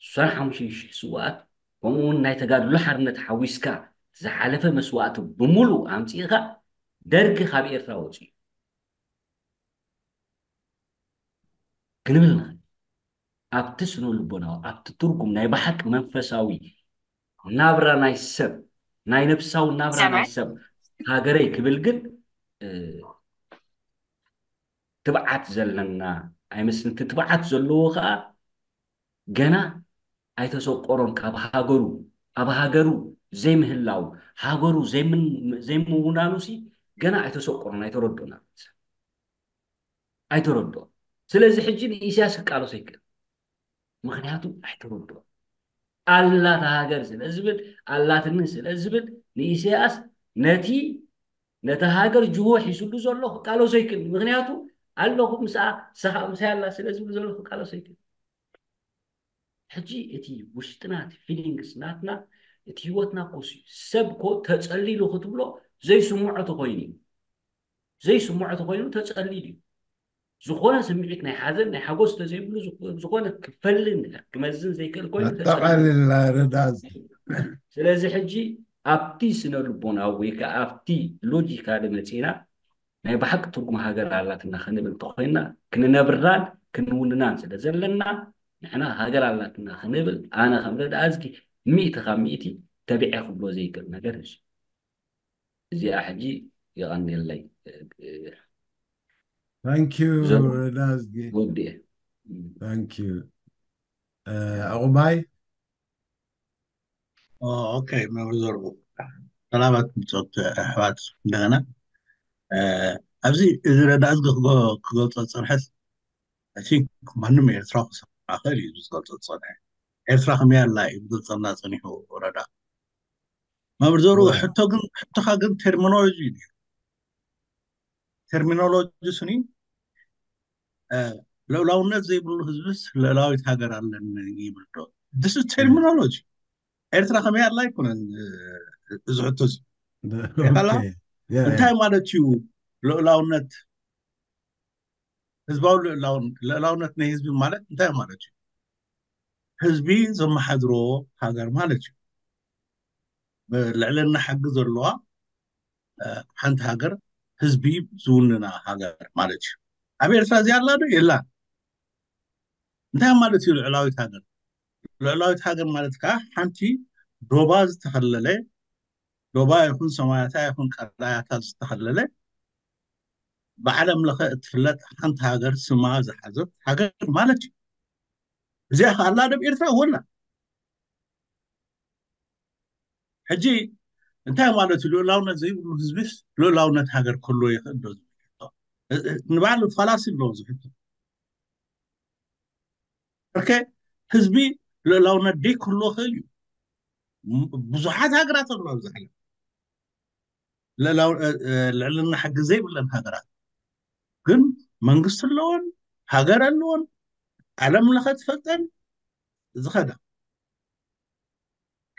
ሱሳን ሓሙሽተ ሺሕ ስውኣት ከምኡ እውን ናይ ተጋድሎ ሓርነት ሓዊስካ ዝሓለፈ መስዋእቲ ብምሉእ ኣምጺእኻ ደርጊ ካብ ኤርትራ ወፂኡ ክንብል ንኽእል። ኣብቲ ስነ ልቦናዊ ኣብቲ ትርጉም ናይ ብሓቂ መንፈሳዊ ናብራ ናይ ሰብ ናይ ነብሳዊ ናብራ ናይ ሰብ ሃገረይ ክብል ግን ትብዓት ዘለና ኣይመስልን። እቲ ትብዓት ዘለዎ ከዓ ገና ኣይተሰቆሮን ካብ ሃገሩ ኣብ ሃገሩ ዘይምህላው ሃገሩ ዘይምውናኑ ሲ ገና ኣይተሰቆሮን ኣይተረድኦን ኣይተረድኦን። ስለዚ ሕጂ ንኢሳያስ ክቃለሶ ይክእል፣ ምክንያቱ ኣይተረድኦን። ኣላት ሃገር ስለ ዝብል ኣላትኒ ስለ ዝብል ንኢሳያስ ነቲ ነቲ ሃገር ጅሆ ሒዙሉ ዘሎ ክቃለሶ ይክእል፣ ምክንያቱ ኣለኹ ምስኣ ሰኻ ምሳይ ኣላ ስለ ዝብል ዘሎ ክቃለሶ ይክእል። ሕጂ እቲ ውሽጥና እቲ ፊሊንግስ ናትና እቲ ህይወትና ኮስ እዩ። ሰብ ኮ ተጸሊሉ ክትብሎ ዘይስምዖ ተኮይኑ እዩ። ዘይስምዖ ተኮይኑ ተጸሊሉ እዩ። ዝኾነ ስምዒት ናይ ሓዘን ናይ ሓጎስ ተዘይብሉ ዝኾነ ክፈልን ክመዝን ዘይክእል ኮይኑ ተጸሊሉ። ኣጠቓልላ ረዳ ስለዚ ሕጂ ኣብቲ ስነ ልቦናዊ ወይ ከዓ ኣብቲ ሎጂካሊ መፂና ናይ ብሓቂ ትርጉም ሃገር ኣላትና ክንብል እንተኮይና ክንነብራን ክንውንናን ስለ ዘለና ንሕና ሃገር ኣላትና ክንብል ኣነ ከም ረዳ ኣዝጊ ሚእቲ ካብ ሚእቲ ተቢዐ ክብሎ ዘይክእል ነገር እዚ እዚኣ ሕጂ ይቐንየለይ ታንኪዩ ረዳ ኣዝጊ ወዲኤ ታንኪዩ ኣቑባይ ኦኬ መብርዘሩ ሰላማት ምፆት ኣሕዋት እንደገና ኣብዚ እዚ ረዳእ እዚ ክገልፆ ዝፀንሐስ ኣይ ቲንክ ማንም ኤርትራዊ ክሰማዕ ክእል እዩ ዝገልፆ ዝፀንሐ ኤርትራ ከመይ ኣላ እዩ ዝገልፀልና ፀኒሑ ረዳእ መብርዘሩ ሕቶ ግን ሕቶኻ ግን ተርሚኖሎጂ እዩ ተርሚኖሎጂ ስኒ ልኡላውነት ዘይብሉ ህዝብስ ልኡላዊት ሃገር ኣለኒ ይብል ዶ this is terminology ኤርትራ ከመይ ኣላ ኣይኮነን እዚ ሕቶ እዚ እንታይ ማለት እዩ ልኡላውነት ህዝባዊ ልኡላውነት ናይ ህዝቢ ማለት እንታይ ማለት እዩ ህዝቢ ዘመሓድሮ ሃገር ማለት እዩ ልዕልና ሕጊ ዘለዋ ሓንቲ ሃገር ህዝቢ ዝውንና ሃገር ማለት እዩ ኣብ ኤርትራ እዚኣ ኣላ ዶ የላ እንታይ ማለት እዩ ልዕላዊት ሃገር ልዕላዊት ሃገር ማለት ከዓ ሓንቲ ዶባ ዝተኸለለ ዶባ ይኹን ሰማያታ ይኹን ቀላያታ ዝተኸለለ ብዓለም ለኸ እትፍለጥ ሓንቲ ሃገር ስማ ዝሓዘት ሃገር ማለት እዩ እዚኣ ከዓ ኣላ ደብ ኤርትራ ወላ ሕጂ እንታይ ማለት እዩ ልኡላውነት ዘይብሉ ህዝቢስ ልኡላውነት ሃገር ክህልዎ ይኽእል ዶ ንባዕሉ ፋላሲ ኣለዎ ዝሕቶ ኦኬ ህዝቢ ልኡላውነት ደይ ክህልዎ ይኽእል እዩ ብዙሓት ሃገራት ኣለዋ ኣብዚ ዓለም ልዕልና ሕጊ ዘይብለን ሃገራት ግን መንግስቲ ኣለዎን ሃገር ኣለዎን ዓለም ለኸ ትፈልጠን ዝኸዳ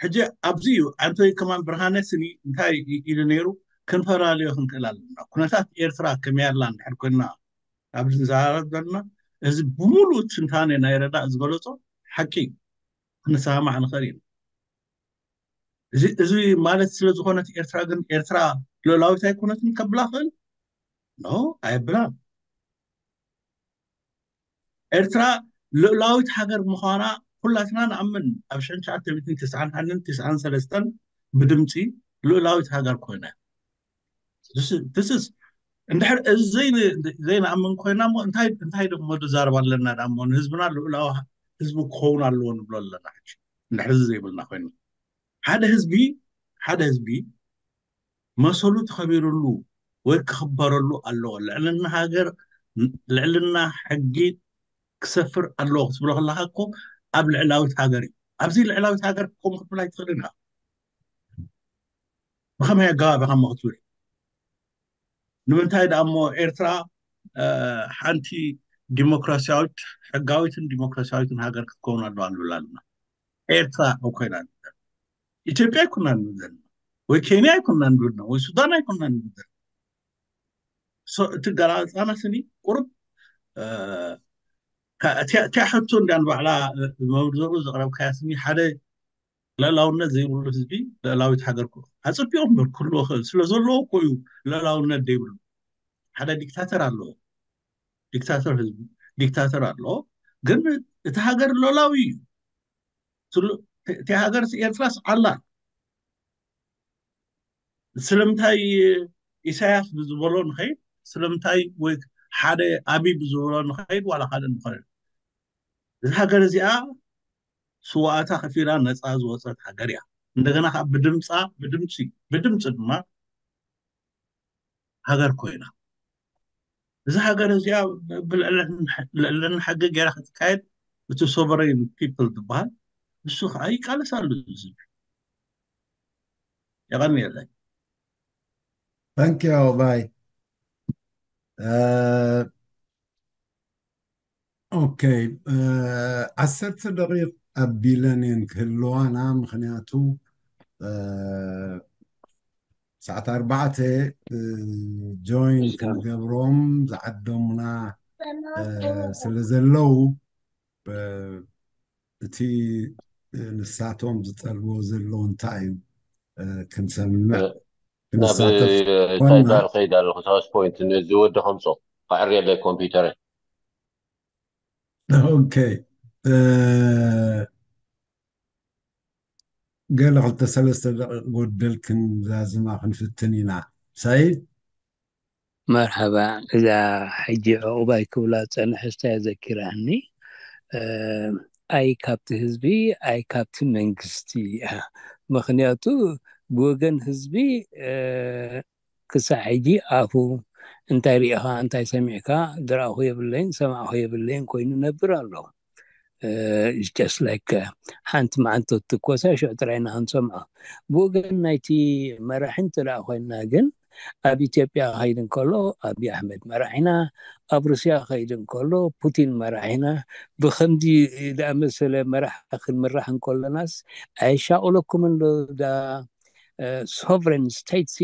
ሕጂ ኣብዚ እዩ ኣንቶይ ከማን ብርሃነ ስኒ እንታይ ኢሉ ነይሩ ክንፈላለዮ ክንክእል ኣለና ኩነታት ኤርትራ ከመይ ኣላ እንድሕር ኮይና ኣብዚ ንዘራረብ ዘለና እዚ ብምሉእ ትንታኔ ናይ ረዳእ ዝገለፆ ሓቂ ክንሰማማዕ ንኽእል ኢና እዚ ማለት ስለ ዝኾነት ኤርትራ ግን ኤርትራ ልኡላዊት ኣይኮነትን ከብላ ክእል ኖ ኣየብላን ኤርትራ ልኡላዊት ሃገር ምዃና ኩላትና ንኣምን ኣብ ሽሕን ትሽዓተ ሚእትን ትስዓን ሓደን ትስዓን ሰለስተን ብድምፂ ልኡላዊት ሃገር ኮይና ትስስ እንድሕር እዚ ዘይንኣምን ኮይና እሞ እንታይ እንታይ ደሞ ዝዛረብ ኣለና? ዳሞ ንህዝብና ልኡላዊ ህዝቢ ክኸውን ኣለዎ ንብሎ ኣለና። ሕጂ እንድሕር እዚ ዘይብልና ኮይኑ ሓደ ህዝቢ ሓደ ህዝቢ መሰሉ ተኸቢሩሉ ወይ ክኽበረሉ ኣለዎ። ልዕልና ሃገር ልዕልና ሕጊ ክሰፍር ኣለዎ ክትብሎ ከለካ እኮ ኣብ ልዕላዊት ሃገር እዩ። ኣብዚ ልዕላዊት ሃገር ከምኡ ክትብል ኣይትኽእልን ኢኻ። ብኸመይ ኣገባብ ኢኻ እሞ ክትብል? ንምንታይ ደኣ እሞ ኤርትራ ሓንቲ ዲሞክራሲያዊት ሕጋዊትን ዲሞክራሲያዊትን ሃገር ክትከውን ኣለዋ ንብል ኣለና? ኤርትራ ኮይና ኢትዮጵያ ኣይኮና ንብል ዘለና ወይ ኬንያ ኣይኮና ንብል ዘለና ወይ ሱዳን ኣይኮና ንብል ዘለና። እቲ ገላፃና ስኒ ቁሩብ እቲያ ሕቶ እንዲያ ንባዕላ መብርዘኡ ዘቕረብካያ ስኒ ሓደ ልዕላውነት ዘይብሉ ህዝቢ ልዕላዊት ሃገር ኣፅቢቑ እምበር ክህልዎ ክእል ስለ ዘለዎ እኮ እዩ። ልዕላውነት ዘይብሉ ሓደ ዲክታተር ኣለዎ። ዲክታተር ህዝቢ ዲክታተር ኣለዎ። ግን እቲ ሃገር ልዕላዊ እዩ። እቲ ሃገር ኤርትራስ ኣላ። ስለምንታይ ኢሳያስ ብዝበሎ ንኸይድ ስለምንታይ ወይ ሓደ ኣቢ ብዝበሎ ንኸይድ ዋላ ካልእ ንኸይድ እዚ ሃገር እዚኣ ስዋኣታ ከፊላ ነፃ ዝወፀት ሃገር እያ። እንደገና ከዓ ብድምፃ ብድምፂ ብድምፂ ድማ ሃገር ኮይና እዚ ሃገር እዚኣ ብልዕልና ሕጊ ገይራ ክትካየድ እቲ sovereign people ዝበሃል ንሱ ከዓ ይቃለስ ኣሎ። ህዝቢ የቐንየለይ። Thank you ኣባይ። ኦኬ፣ ዓሰርተ ደቂቕ ኣቢለን እየን ክህልዋና፣ ምክንያቱ ሰዓት ኣርባዕተ ጆይን ክንገብሮም ዝዓደሙና ስለ ዘለዉ እቲ ንሳቶም ዝጠልብዎ ዘለዉ እንታይ እዩ ክንሰምዕ ናብ እንታይ ይበሃል ከይድ ኣለኹ ሳውስ ፖይንት ነዚ ወዲ ከምፆ ከዕርየለይ ኮምፒውተረ ኦኬ ገለ ክልተ ሰለስተ ደቂቕ ጎደል ክንዛዝማ ክንፍትን ኢና። ሳይድ መርሓባ። እዛ ሕጂ ዕቑባይ ክብላ ዝፀንሐ ስታ ዘኪራኒ። ኣይ ካብቲ ህዝቢ ኣይ ካብቲ መንግስቲ እያ። ምክንያቱ ብወገን ህዝቢ ክሳዕ ሕጂ ኣፉ እንታይ ሪኢኻ እንታይ ሰሚዕካ ዝረኣኹ የብለይን ዝሰማዕኹ የብለይን ኮይኑ ነብር ኣሎ። just like ሓንቲ መዓልቲ ትኮሳ ሽዑ ጥራይ ኢና ክንሰምዖ። ብወገን ናይቲ መራሒ እንተ ኮይንና ግን ኣብ ኢትዮጵያ ክኸይድ እንከሎ ኣብይ ኣሕመድ መራሒና፣ ኣብ ሩስያ ክኸይድ እንከሎ ፑቲን መራሒና። ብከምዚ ዝኣመሰለ መራሒ ክንምራሕ እንከሎናስ ኣየሻቕለኩምን ዶ እዛ sovereign state ሲ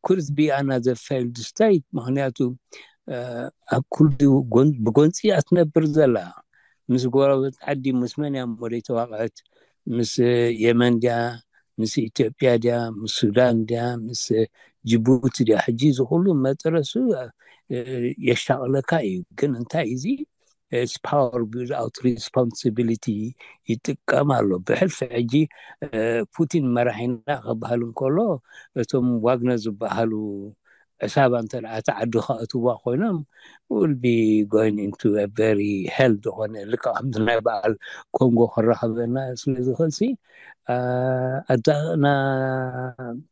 could be another failed state? ምክንያቱ ኣብ ኩሉ ብጎንፂ እያ ትነብር ዘላ። ምስ ጎረበት ዓዲ ምስ መን እያ እሞ ዘይተዋቕዐት? ምስ የመን ድያ? ምስ ኢትዮጵያ ድያ? ምስ ሱዳን ድያ? ምስ ጅቡቲ ድያ? ሕጂ እዚ ኩሉ መጠረሱ የሻቕለካ እዩ። ግን እንታይ እዚ power without responsibility ይጥቀም ኣሎ። ብሕልፊ ሕጂ ፑቲን መራሒና ክበሃል እንከሎ እቶም ዋግነር ዝበሃሉ ዕሳባ እንተ እቲ ዓዲ ከእትዋ ኮይኖም will be going into a very hell ዝኾነ ልክዕ ከምቲ ናይ በዓል ኮንጎ ክራኸበና ስለ ዝኽእል ሲ ኣዳቕና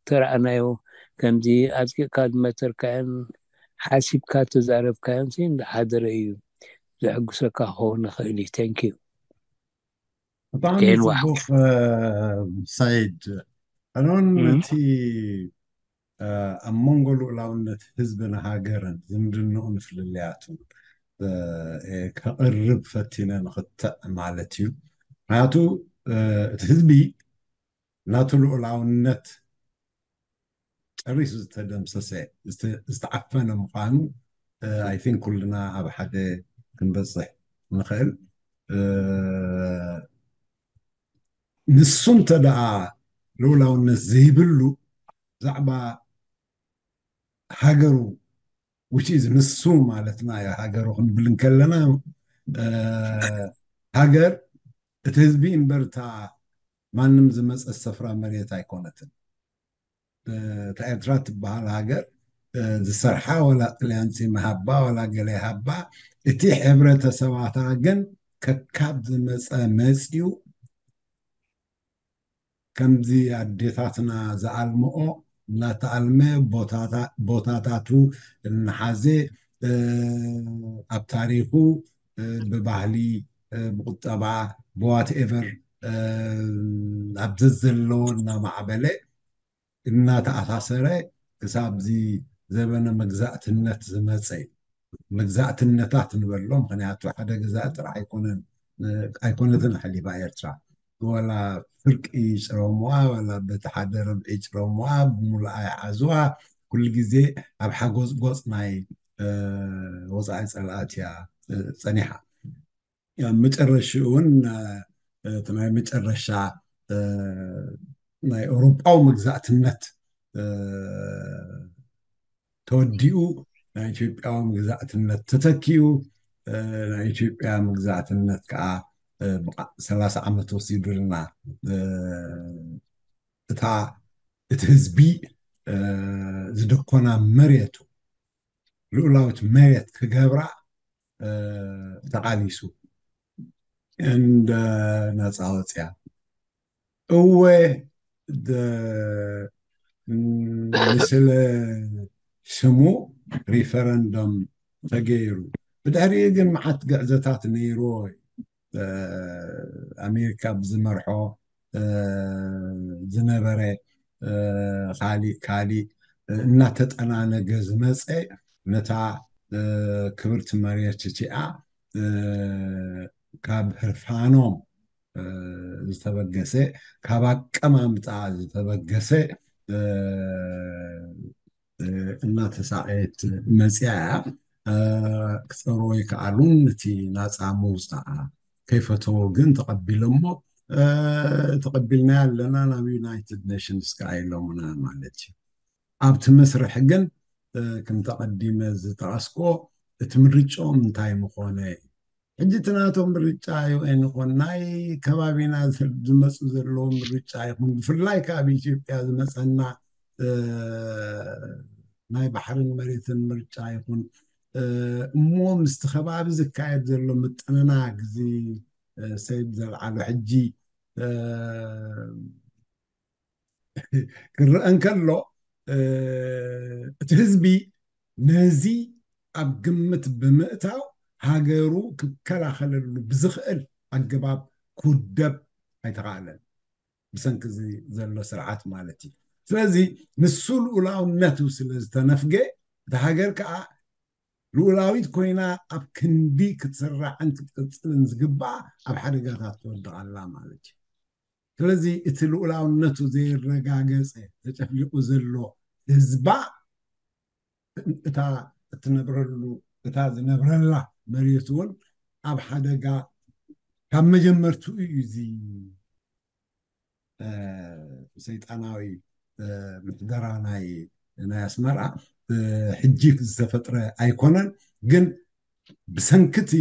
ተረኣናዮ ከምዚ ኣድቂቕካ ዝመተርካዮን ሓሲብካ ተዛረብካዮን ሲ እንዳሓደረ እዩ ዘዕግሰካ ክኸውን ይኽእል እዩ። Thank you። ብጣዕሚ ቴንዋ። ጽቡቕ ሳይድ ኣኖን እም። እቲ ኣብ መንጎ ልኡላውነት ህዝብን ሃገርን ዝምድንኡን ፍልልያቱን ከቕርብ ፈቲነ ንኽትዕ ማለት እዩ። ምክንያቱ እቲ ህዝቢ ናቱ ልኡላውነት ጨሪሱ ዝተደምሰሰ ዝተዓፈነ ምዃኑ I think ኩልና ኣብ ሓደ ክንበፅሕ ንኽእል። ንሱ እንተ ደኣ ልኡላውነት ዘይብሉ ብዛዕባ ሃገሩ which is ንሱ ማለትና እዩ ሃገሩ ክንብል እንከለና ሃገር እቲ ህዝቢ እምበርታ ማንም ዝመፀ ሰፍራ መሬት ኣይኮነትን። እታ ኤርትራ ትበሃል ሃገር ዝሰርሓ፣ ወላ ጥልያን ፂ ምሃባ፣ ወላ ገለ ሃባ፣ እቲ ሕብረተሰባታ ግን ከካብ ዝመፀ መፅዩ ከምዚ ኣዴታትና ዝኣልምኦ እናተኣልመ ቦታታቱ እናሓዘ ኣብ ታሪኹ ብባህሊ ብቁጠባ ብዋትኤቨር ኣብ ዘዘለዎ እናማዕበለ እናተኣሳሰረ ክሳብ እዚ ዘበነ መግዛእትነት ዝመፀ እዩ። መግዛእትነታት ንበሎ፣ ምክንያቱ ሓደ ግዛእ ጥራሕ ኣይኮነን ኣይኮነትን ሓሊፋ ኤርትራ። ወላ ፍርቂ ጭረምዋ፣ ወላ በቲ ሓደ ርብዒ ጭረምዋ ብምሉኣ ይሓዝዋ። ኩሉ ግዜ ኣብ ሓጎፅጎፅ ናይ ወፃኢ ፀላእት እያ ፀኒሓ። መጨረሽኡ እውን እቲ ናይ መጨረሻ ናይ ኤውሮጳዊ መግዛእትነት ተወዲኡ ናይ ኢትዮጵያዊ መግዛእትነት ተተኪኡ፣ ናይ ኢትዮጵያ መግዛእትነት ከዓ ሰላሳ ዓመት ወሲዱልና። እታ እቲ ህዝቢ ዝደኮና መሬቱ ልኡላዊት መሬት ክገብራ ተቓሊሱ እንደ ነፃ ወፅያ። እወ፣ ደ-፣ ምስለ ሽሙ ሪፈረንደም ተገይሩ። ብድሕሪኡ ግን መዓት ግዕዘታት ነይርዎ። ኣሜሪካ ብዝመርሖ ዝነበረ ካሊእ ካሊእ እናተጠናነገ ዝመፀ፣ ነታ ክብርቲ መሬት እቲኣ ካብ ህርፋኖም ዝተበገሰ፣ ካብ ኣቀማምጣ ዝተበገሰ እናተሳቐየት መፅያ እያ። ክፀርዎ ይከኣሉን እቲ ናፃ ምውፃኣ ከይፈተዎ ግን ተቐቢሎሞ፣ ተቐቢልናዮ ኣለና፣ ናብ ዩናይትድ ኔሽንስ ከዓ ኢሎምና ማለት እዩ። ኣብቲ መስርሕ ግን ከምቲ ቀዲመ ዝጠቐስኮ እቲ ምርጫኦም እንታይ ምኾነ፣ ሕጂ እቲ ናቶም ምርጫ እዩ ኣይንኾን፣ ናይ ከባቢና ዝመፁ ዘለዉ ምርጫ ይኹን፣ ብፍላይ ካብ ኢትዮጵያ ዝመፀና ናይ ባሕርን መሬትን ምርጫ ይኹን፣ እሞ ምስቲ ከባቢ ዝካየድ ዘሎ ምጥንናግ እዚ ሰይድ ዘልዓሎ ሕጂ ክረአ እንከሎ፣ እቲ ህዝቢ ነዚ ኣብ ግምት ብምእታው ሃገሩ ክከላኸለሉ ብዝኽእል ኣገባብ ክውደብ ኣይተኻእለን፣ ብሰንኪ እዚ ዘሎ ስርዓት ማለት እዩ። ስለዚ ንሱ ልኡላውነቱ ስለ ዝተነፍገ፣ እታ ሃገር ከዓ ልኡላዊት ኮይና ኣብ ክንዲ ክትስራዕን ክትቅፅልን ዝግባኣ ኣብ ሓደጋታት ትወድቕ ኣላ ማለት እዩ። ስለዚ እቲ ልኡላውነቱ ዘየረጋገፀ ተጨፍሊቑ ዘሎ ህዝባ እታ እትነብረሉ እታ ዝነብረላ መሬት እውን ኣብ ሓደጋ ካብ መጀመርትኡ እዩ እዚ ሰይጣናዊ ምሕደራ ናይ ናይ ኣስመራ ሕጂ ዝተፈጥረ ኣይኮነን። ግን ብሰንክቲ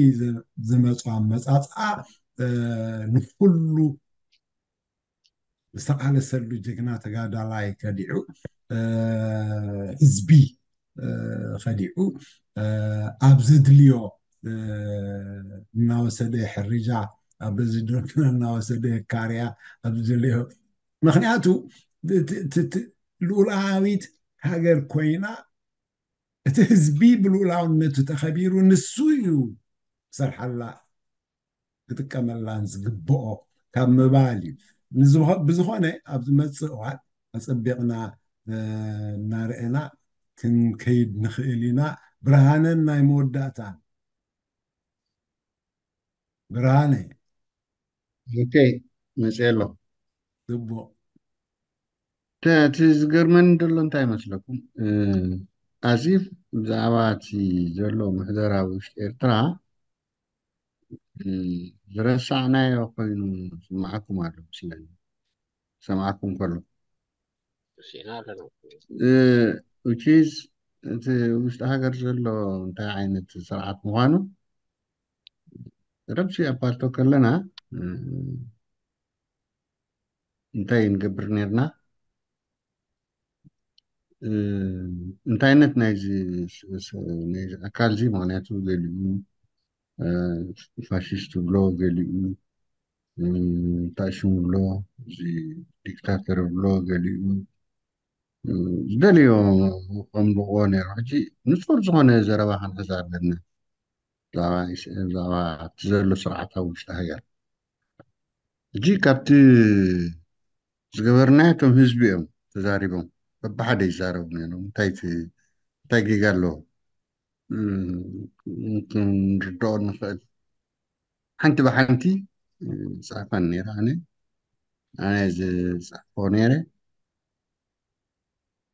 ዝመፁ ኣመፃፅኣ ንኩሉ ዝተቃለሰሉ ጀግና ተጋዳላይ ከዲዑ ህዝቢ ከዲዑ ኣብ ዘድልዮ እናወሰደ ሕርጃ ኣብ ዘድልዮ እናወሰደ ካርያ ኣብ ዘድልዮ ምክንያቱ ልኡላዊት ሃገር ኮይና እቲ ህዝቢ ብልኡላውነቱ ተኸቢሩ ንሱ እዩ ክሰርሓላ ክጥቀመላን ዝግብኦ ካብ ምባል እዩ። ብዝኾነ ኣብ ዝመፅእ እዋን ኣፀቢቕና እናርአና ክንከይድ ንኽእል ኢና። ብርሃነን ናይ መወዳእታን ብርሃነ ኦኬ፣ መፅእ ኣሎ። ጽቡቕ። እቲ ዝገርመኒ ዘሎ እንታይ መስለኩም? ኣዚፍ ብዛዕባ እቲ ዘሎ ምሕደራ ውሽጢ ኤርትራ ዝረሳዕናዮ ኮይኑ ስማዓኩም ኣሎ መስለኒ። ሰማዕኩም ከሎ ስኢና ኣለና። which is እቲ ውሽጢ ሃገር ዘሎ እንታይ ዓይነት ስርዓት ምዃኑ ረብሲ ኣባልቶ ከለና እንታይ ንገብር ነርና? እ፣ እንታይነት ናይዚ ስ-፣ ስ-፣ ናይዚ ኣካል እዚ፣ ምኽንያቱ ገሊኡ፣ እ፣ ፋሽስት ብሎ፣ ገሊኡ፣ እ፣ እንታይ ሽሙ ብሎ፣ እዚ ዲክታተር ብሎ፣ ገሊኡ፣ እ፣ ዝደልዮ ከምልቕዎ ነይሩ። ሕጂ ንጹር ዝኾነ ዘረባ ክንሕዝ ኣለና። ብዛዕባ ኢስ-፣ ብዛዕባ እቲ ዘሎ ስርዓት ኣብ ውሽጢ ሃገር። ሕጂ ካብቲ ዝገበርናዮ፣ እቶም ህዝቢ እዮም ተዛሪቦም፣ በብሓደ ይዛረቡ ነይሮም። እንታይ እቲ፣ እንታይ ጌጋ ኣለዎ? እ፣ ክንርድኦ ንኽእል። ሓንቲ ብሓንቲ፣ እ፣ ጽሕፈን ነይረ ኣነ፣ ኣነ ዝጽሕፎ ነይረ።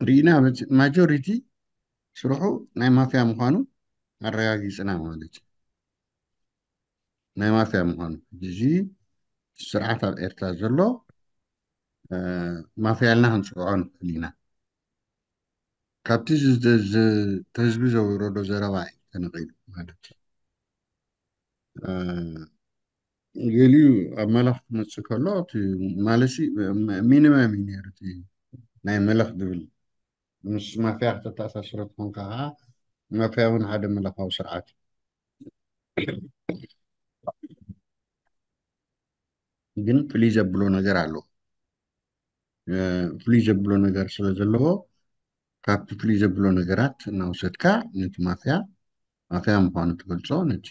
ርኢና፣ በቲ ማጆሪቲ ስርሑ ናይ ማፍያ ምዃኑ ኣረጋጊጽና ማለት እዩ። ናይ ማፍያ ምዃኑ። እዚ ስርዓት ኣብ ኤርትራ ዘሎ፣ እ፣ ማፍያ ኢልና ክንጽውዖ ንኽእል ኢና። ካብቲ ዝ-፣ ዝ-፣ ዝ-፣ እቲ ህዝቢ ዘውረዶ ዘረባ እዩ ተነቒሉ ማለት እዩ። እ፣ ገሊኡ ኣብ መለኽ ክመጽእ ከሎ፣ እቲ ማለሲ ም-፣ ሚኒመም እዩ ነይሩ፣ እቲ ናይ መለኽ ዝብል ምስ ማፍያ ከተተኣሳስሮ ትኾንካ ኸዓ፣ ማፍያ እውን ሓደ መለኻዊ ስርዓት እዩ። ግን ፍልይ ዘብሎ ነገር ኣለዎ። እ፣ ፍልይ ዘብሎ ነገር ስለ ዘለዎ፣ ካብቲ ፍልይ ዘብሎ ነገራት እናወሰድካ ነቲ ማፍያ፣ ማፍያ ምዃኑ ትገልጾ፣ ነቲ፣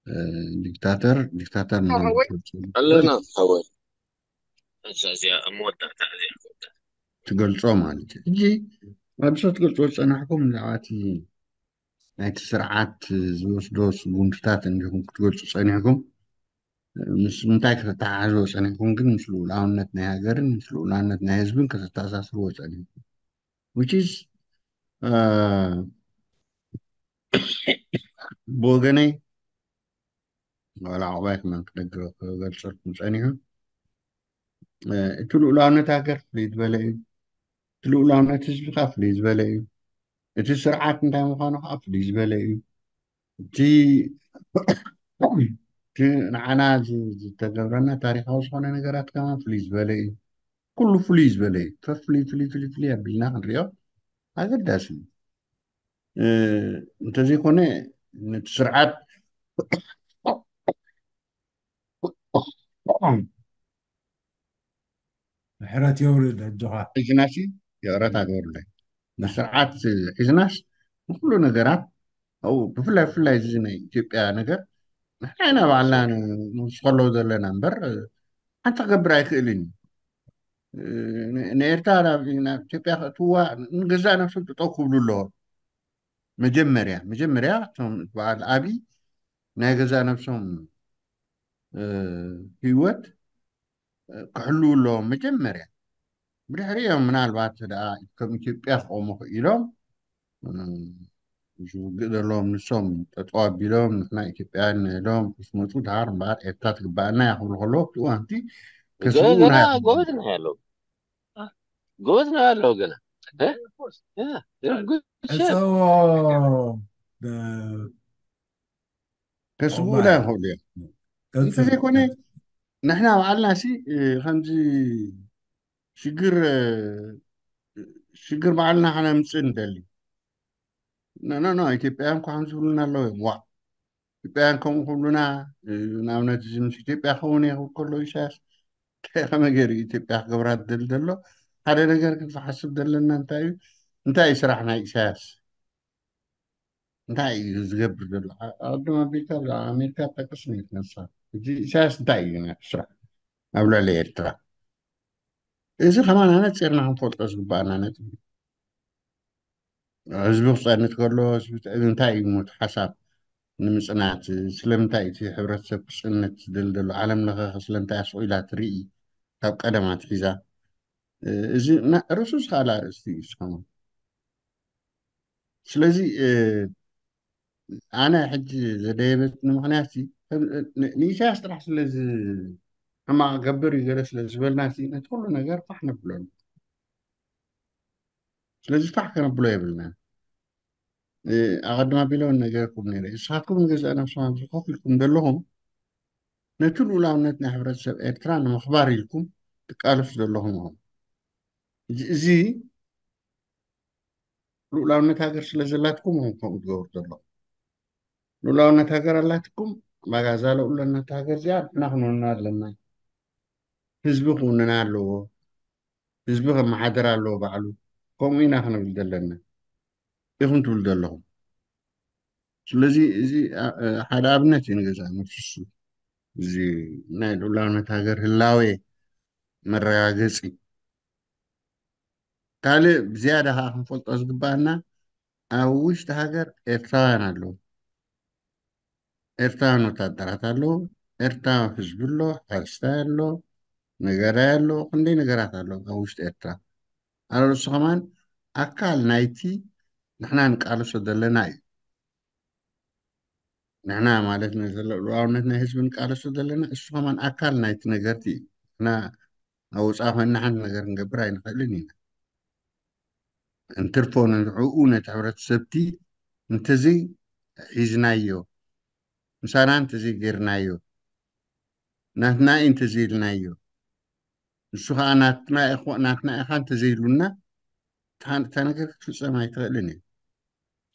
እ፣ ዲክታተር፣ ዲክታተር ምዃኑ ትገልጾ፣ ኣለና፣ ሓወይ። እዛ እዚኣ ኣብ መወዳእታ እዚኣ ትገልጾ ማለት እዩ። ሕጂ ኣብዚ ትገልጾ ዝጸናሕኩም ብዛዕባ እቲ ናይቲ ስርዓት ዝወስዶ ስጉምትታት እንዲኹም ክትገልጹ ጸኒሕኩም፣ ምስ ምንታይ ከተተሓሕዝዎ ጸኒሕኩም ግን ምስ ልኡላውነት ናይ ሃገርን ምስ ልኡላውነት ናይ ህዝብን ከተተኣሳስርዎ ጸኒሕኩም። Which is፣ እ፣ ብወገነይ ዋላ ዕቑባይ ከማን ክነግሮ ክገልጸልኩም ጸኒሑ፣ እ፣ እቲ ልኡላውነት ሃገር ፍልይ ዝበለ እዩ። እቲ ልኡላውነት ህዝቢ ከዓ ፍልይ ዝበለ እዩ። እቲ ስርዓት እንታይ ምዃኑ ከዓ ፍልይ ዝበለ እዩ። እቲ፣ እቲ ንዓና ዝ-፣ ዝተገብረና ታሪኻዊ ዝኾነ ነገራት ከማን ፍልይ ዝበለ እዩ። ኩሉ ፍልይ ዝበለ እዩ። ፍልይ፣ ፍልይ፣ ፍልይ፣ ፍልይ ኣቢልና ክንሪኦ ኣገዳሲ እዩ። እ፣ እንተዘይኮነ ነቲ ስርዓት ምሕረት የውርድ ኣጆኻ። ሒዝናሲ፣ ይቕረታ ግበሩለይ። ንስርዓት ሒዝናስ ንኩሉ ነገራት ኣብኡ፣ ብፍላይ፣ ብፍላይ እዚ ናይ ኢትዮጵያ ነገር ንሕና ኢና ባዕልና ን-፣ ንውስኸሎ ዘለና እምበር፣ ሓንቲ ክገብር ኣይክእልን እዩ። ን-፣ ንኤርትራ ናብ፣ ናብ ኢትዮጵያ ከእትውዋ ንገዛእ ነብሶም ጠጠው ክብሉ ኣለዎም። መጀመርያ፣ መጀመርያ እቶም በዓል ኣብይ ናይ ገዛእ ነብሶም፣ እ፣ ህይወት፣ እ፣ ክሕልዉ ኣለዎም መጀመርያ። ብድሕሪኦም ምናልባት ደኣ ከም ኢትዮጵያ ክቆሙ ክኢሎም፣ እ፣ እዚ ውግእ ዘለዎም ንሶም ጠጠው ኣቢሎም ንሕና ኢትዮጵያውያን ንኢሎም ምስ መፁ ድሓር እምበኣር ኤርትራ ትግበኣና እያ ክብሉ ከለዉ ኣብቲ እዋንቲ ከስብኡ ገና ናይ ጎበዝ ነው ያለው። ጎበዝ ነው ያለው ገና። እ? ያ፣ good job። እፀዎ፣ እ፣ ከስብኡና ይኽእሉ እዮም። ቀጽል፣ እንተዘይኮነ ቀጽል። ንሕና ባዕልና ሲ፣ እ፣ ከምዚ ሽግር፣ እ፣ ሽግር ባዕልና ከነምጽእ ንደሊ። ኖ፣ ኖ፣ ኖ፣ ኢትዮጵያውያን እኮ ከምዚ ይብሉና ኣለዉ እዮም። ዋእ፣ ኢትዮጵያውያን ከምኡ ክብሉና፣ እ፣ ንኣብነት እዚ ምስ ኢትዮጵያ ክኸውን እየ ክብል ከሎ ኢሳያስ፣ ከመይ ገይሩ ኢትዮጵያ ክገብራ ዝደሊ ዘሎ? ሓደ ነገር ክንሓስብ ዘለና እንታይ እዩ? እንታይ እዩ ስራሕ ናይ ኢሳያስ? እንታይ እዩ ዝገብር ዘሎ? ኣ-፣ ኣቐድም ኣቢልካ ብዛዕባ ኣሜሪካ ጠቅስ ነይርካ ንስኻ። ሕጂ ኢሳያስ እንታይ እዩ ናይ ስራሕ ኣብ ልዕሊ ኤርትራ? እዚ ከማን ኣነጺርና ክንፈልጦ ዝግባኣና ነጥቢ እዩ። ህዝቢ ክጸንት ከሎ፣ ህዝቢ ተ-፣ እንታይ እዩ ሞት ሓሳብ ንምጽናት? ስለምንታይ እቲ ሕብረተሰብ ክጽንት ዝደሊ ዘሎ? ዓለም ለኸ ስለምንታይ ኣስቑኢላ ትርኢ? ካብ ቀደም ኣትሒዛ። እ፣ እዚ ና-፣ ርእሱ ዝኸኣለ ኣርእስቲ እዩ፣ እስኻ። ስለዚ፣ እ፣ ኣነ ሕጂ ዘደየበትኒ ምኽንያት፣ እ፣ ን-፣ ንኢሳያስ ጥራሕ ስለዚ ሕማቕ ገብር እዩ ገለ ስለ ዝበልና፣ ነቲ ኩሉ ነገር ፋሕ ነብለሉ። ስለዚ ፋሕ ከነብሎ የብልናን። እ፣ ኣቐድም ኣቢለ እውን ነገርኩም ነይረ። ንስኻትኩም ንገዛእ ነብስኹም ኣብዚ ኮፍ ኢልኩም ዘለኹም፣ ነቲ ልኡላውነት ናይ ሕብረተሰብ ኤርትራ ንምኽባር ኢልኩም ትቃለሱ ዘለኹም ኢኹም። እዚ፣ እዚ ልኡላውነት ሃገር ስለ ዘላትኩም ኢኹም ከምኡ ትገብሩ ዘለኹም። ልኡላውነት ሃገር ኣላትኩም፣ ማጋ እዛ ልኡላውነት ሃገር እዚኣ ንሕና ክንውንና ኣለና። ህዝቢ ክውንና ኣለዎ፣ ህዝቢ ከመሓድር ኣለዎ ባዕሉ። ከምኡ ኢና ክንብል ዘለና ኢኹም ትብሉ ዘለኹም። ስለዚ እዚ ኣ- እ፣ ሓደ ኣብነት እዩ ንገዛ ነፍሱ። እዚ ናይ ልኡላውነት ሃገር ህላዌ መረጋገፂ። ካልእ ብዝያዳ ከዓ ክንፈልጦ ዝግባኣና፣ ኣብ ውሽጢ ሃገር ኤርትራውያን ኣለዉ። ኤርትራውያን ወታደራት ኣለዉ። ኤርትራዊ ህዝቢ ኣሎ፣ ሓረስታይ ኣሎ፣ ነጋዳይ ኣሎ፣ ክንደይ ነገራት ኣሎ ኣብ ውሽጢ ኤርትራ። ኣረ እሱ ከማን ኣካል ናይቲ ንሕና ንቃለሶ ዘለና እዩ። ንሕና ማለት ንዘለ- ሉዓላውነት ናይ ህዝቢ ንቃለሶ ዘለና እሱ ከማን ኣካል ናይቲ ነገርቲ እዩ። ንሕና ኣብ ወፃኢ ኮይንና ሓንቲ ነገር ክንገብር ኣይንኽእልን ኢና። እንትርፎ ንዕኡ ነቲ ሕብረተሰብቲ እንተዘይ ሒዝናዮ፣ ምሳና እንተዘይ ጌርናዮ፣ ናትና እዩ እንተዘይ ኢልናዮ፣ ንሱ ከዓ ናትና ኢኹ- ናትና ኢኻ እንተዘይሉና፣ እታ እታ ነገር ክትፍፀም ኣይትኽእልን እያ።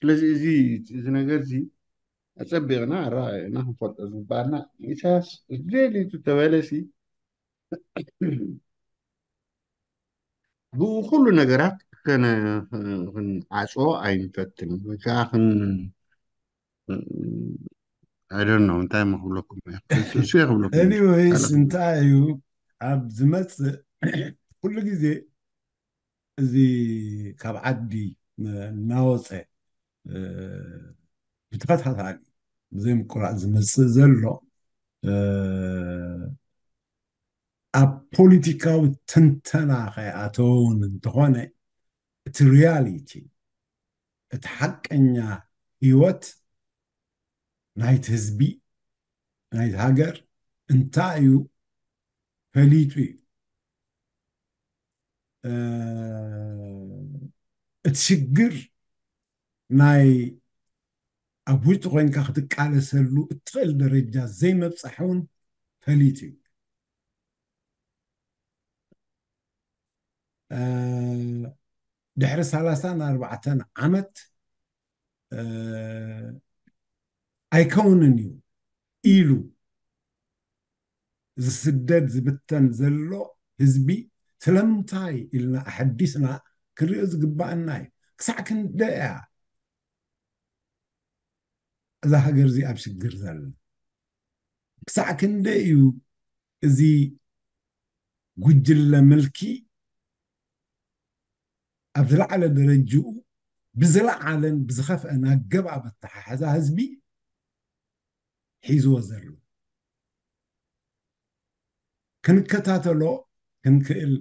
ስለዚ እዚ እዚ ነገር እዚ ኣፀቢቕና ኣረኣእና ክንፈልጦ ዝግባኣና፣ ኢሳያስ ደሊቱ ተበለሲ ብኡ ኩሉ ነገራት ከነ- ክንዓፅዎ ኣይንፈትን ወይ ከዓ ክን I don't know እንታይ መክብለኩም እሱ የክብለኩም። Anyways፣ እንታይ እዩ ኣብ ዝመፅእ ኩሉ ግዜ እዚ ካብ ዓዲ እናወፀ ብተኸታታሊ ብዘይምቁራፅ ዝመፅእ ዘሎ ኣብ ፖለቲካዊ ትንተና ከይኣተውን እንተኾነ፣ እቲ ሪያሊቲ፣ እቲ ሓቀኛ ህይወት ናይቲ ህዝቢ፣ ናይቲ ሃገር እንታይ እዩ ፈሊጡ እዩ። እቲ ሽግር ናይ ኣብ ውሽጢ ኮይንካ ክትቃለሰሉ እትኽእል ደረጃ ዘይመብፃሕ እውን ፈሊጡ እዩ። ድሕሪ ሰላሳን ኣርባዕተን ዓመት ኣይከውንን እዩ ኢሉ ዝስደድ ዝብተን ዘሎ ህዝቢ ስለምንታይ ኢልና ኣሐዲስና ክንሪኦ ዝግባኣና እዩ። ክሳዕ ክንደይ እያ እዛ ሃገር እዚ ኣብ ሽግር ዘላ? ክሳዕ ክንደይ እዩ እዚ ጉጅለ ምልኪ ኣብ ዝለዓለ ደረጅኡ ብዝለዓለን ብዝኸፍአን ኣገባብ ኣተሓሕዛ ህዝቢ ሒዝዎ ዘሎ? ክንከታተሎ ክንክእል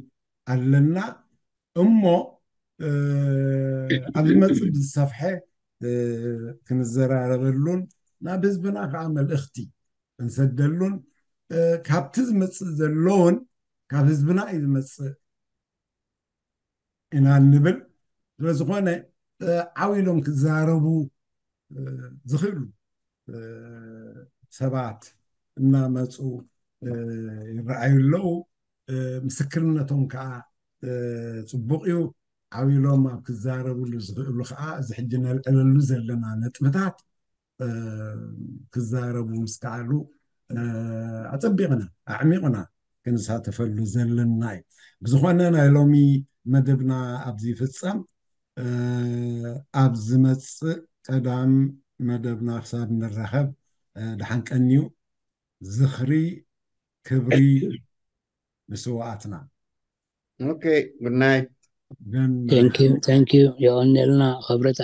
ኣለና እሞ፣ ኣብ ዝመፅእ ብዝሰፍሐ ክንዘራረበሉን ናብ ህዝብና ከዓ መልእኽቲ ክንሰደሉን፣ ካብቲ ዝመፅእ ዘለውን ካብ ህዝብና እዩ ዝመፅእ ኢና እንብል። ስለዝኾነ ዓው ኢሎም ክዛረቡ ዝኽእሉ ሰባት እናመፁ ይረኣዩ ኣለዉ። ምስክርነቶም ከዓ ፅቡቕ እዩ። ዓው ኢሎም ኣብ ክዛረብሉ ዝኽእሉ ከዓ እዚ ሕጂ ነልዕለሉ ዘለና ነጥብታት ክዛረቡ ምስ ከኣሉ ኣፀቢቕና ኣዕሚቕና ክንሳተፈሉ ዘለና እዩ። ብዝኾነ ናይ ሎሚ መደብና ኣብዚ ይፍፀም። ኣብ ዝመፅእ ቀዳም መደብና ክሳብ ንራኸብ ደሓን ቀንዩ። ዝኽሪ ክብሪ ንስዋኣትና። Okay, good night. Thank you, thank you። የቐንየልና ክብረት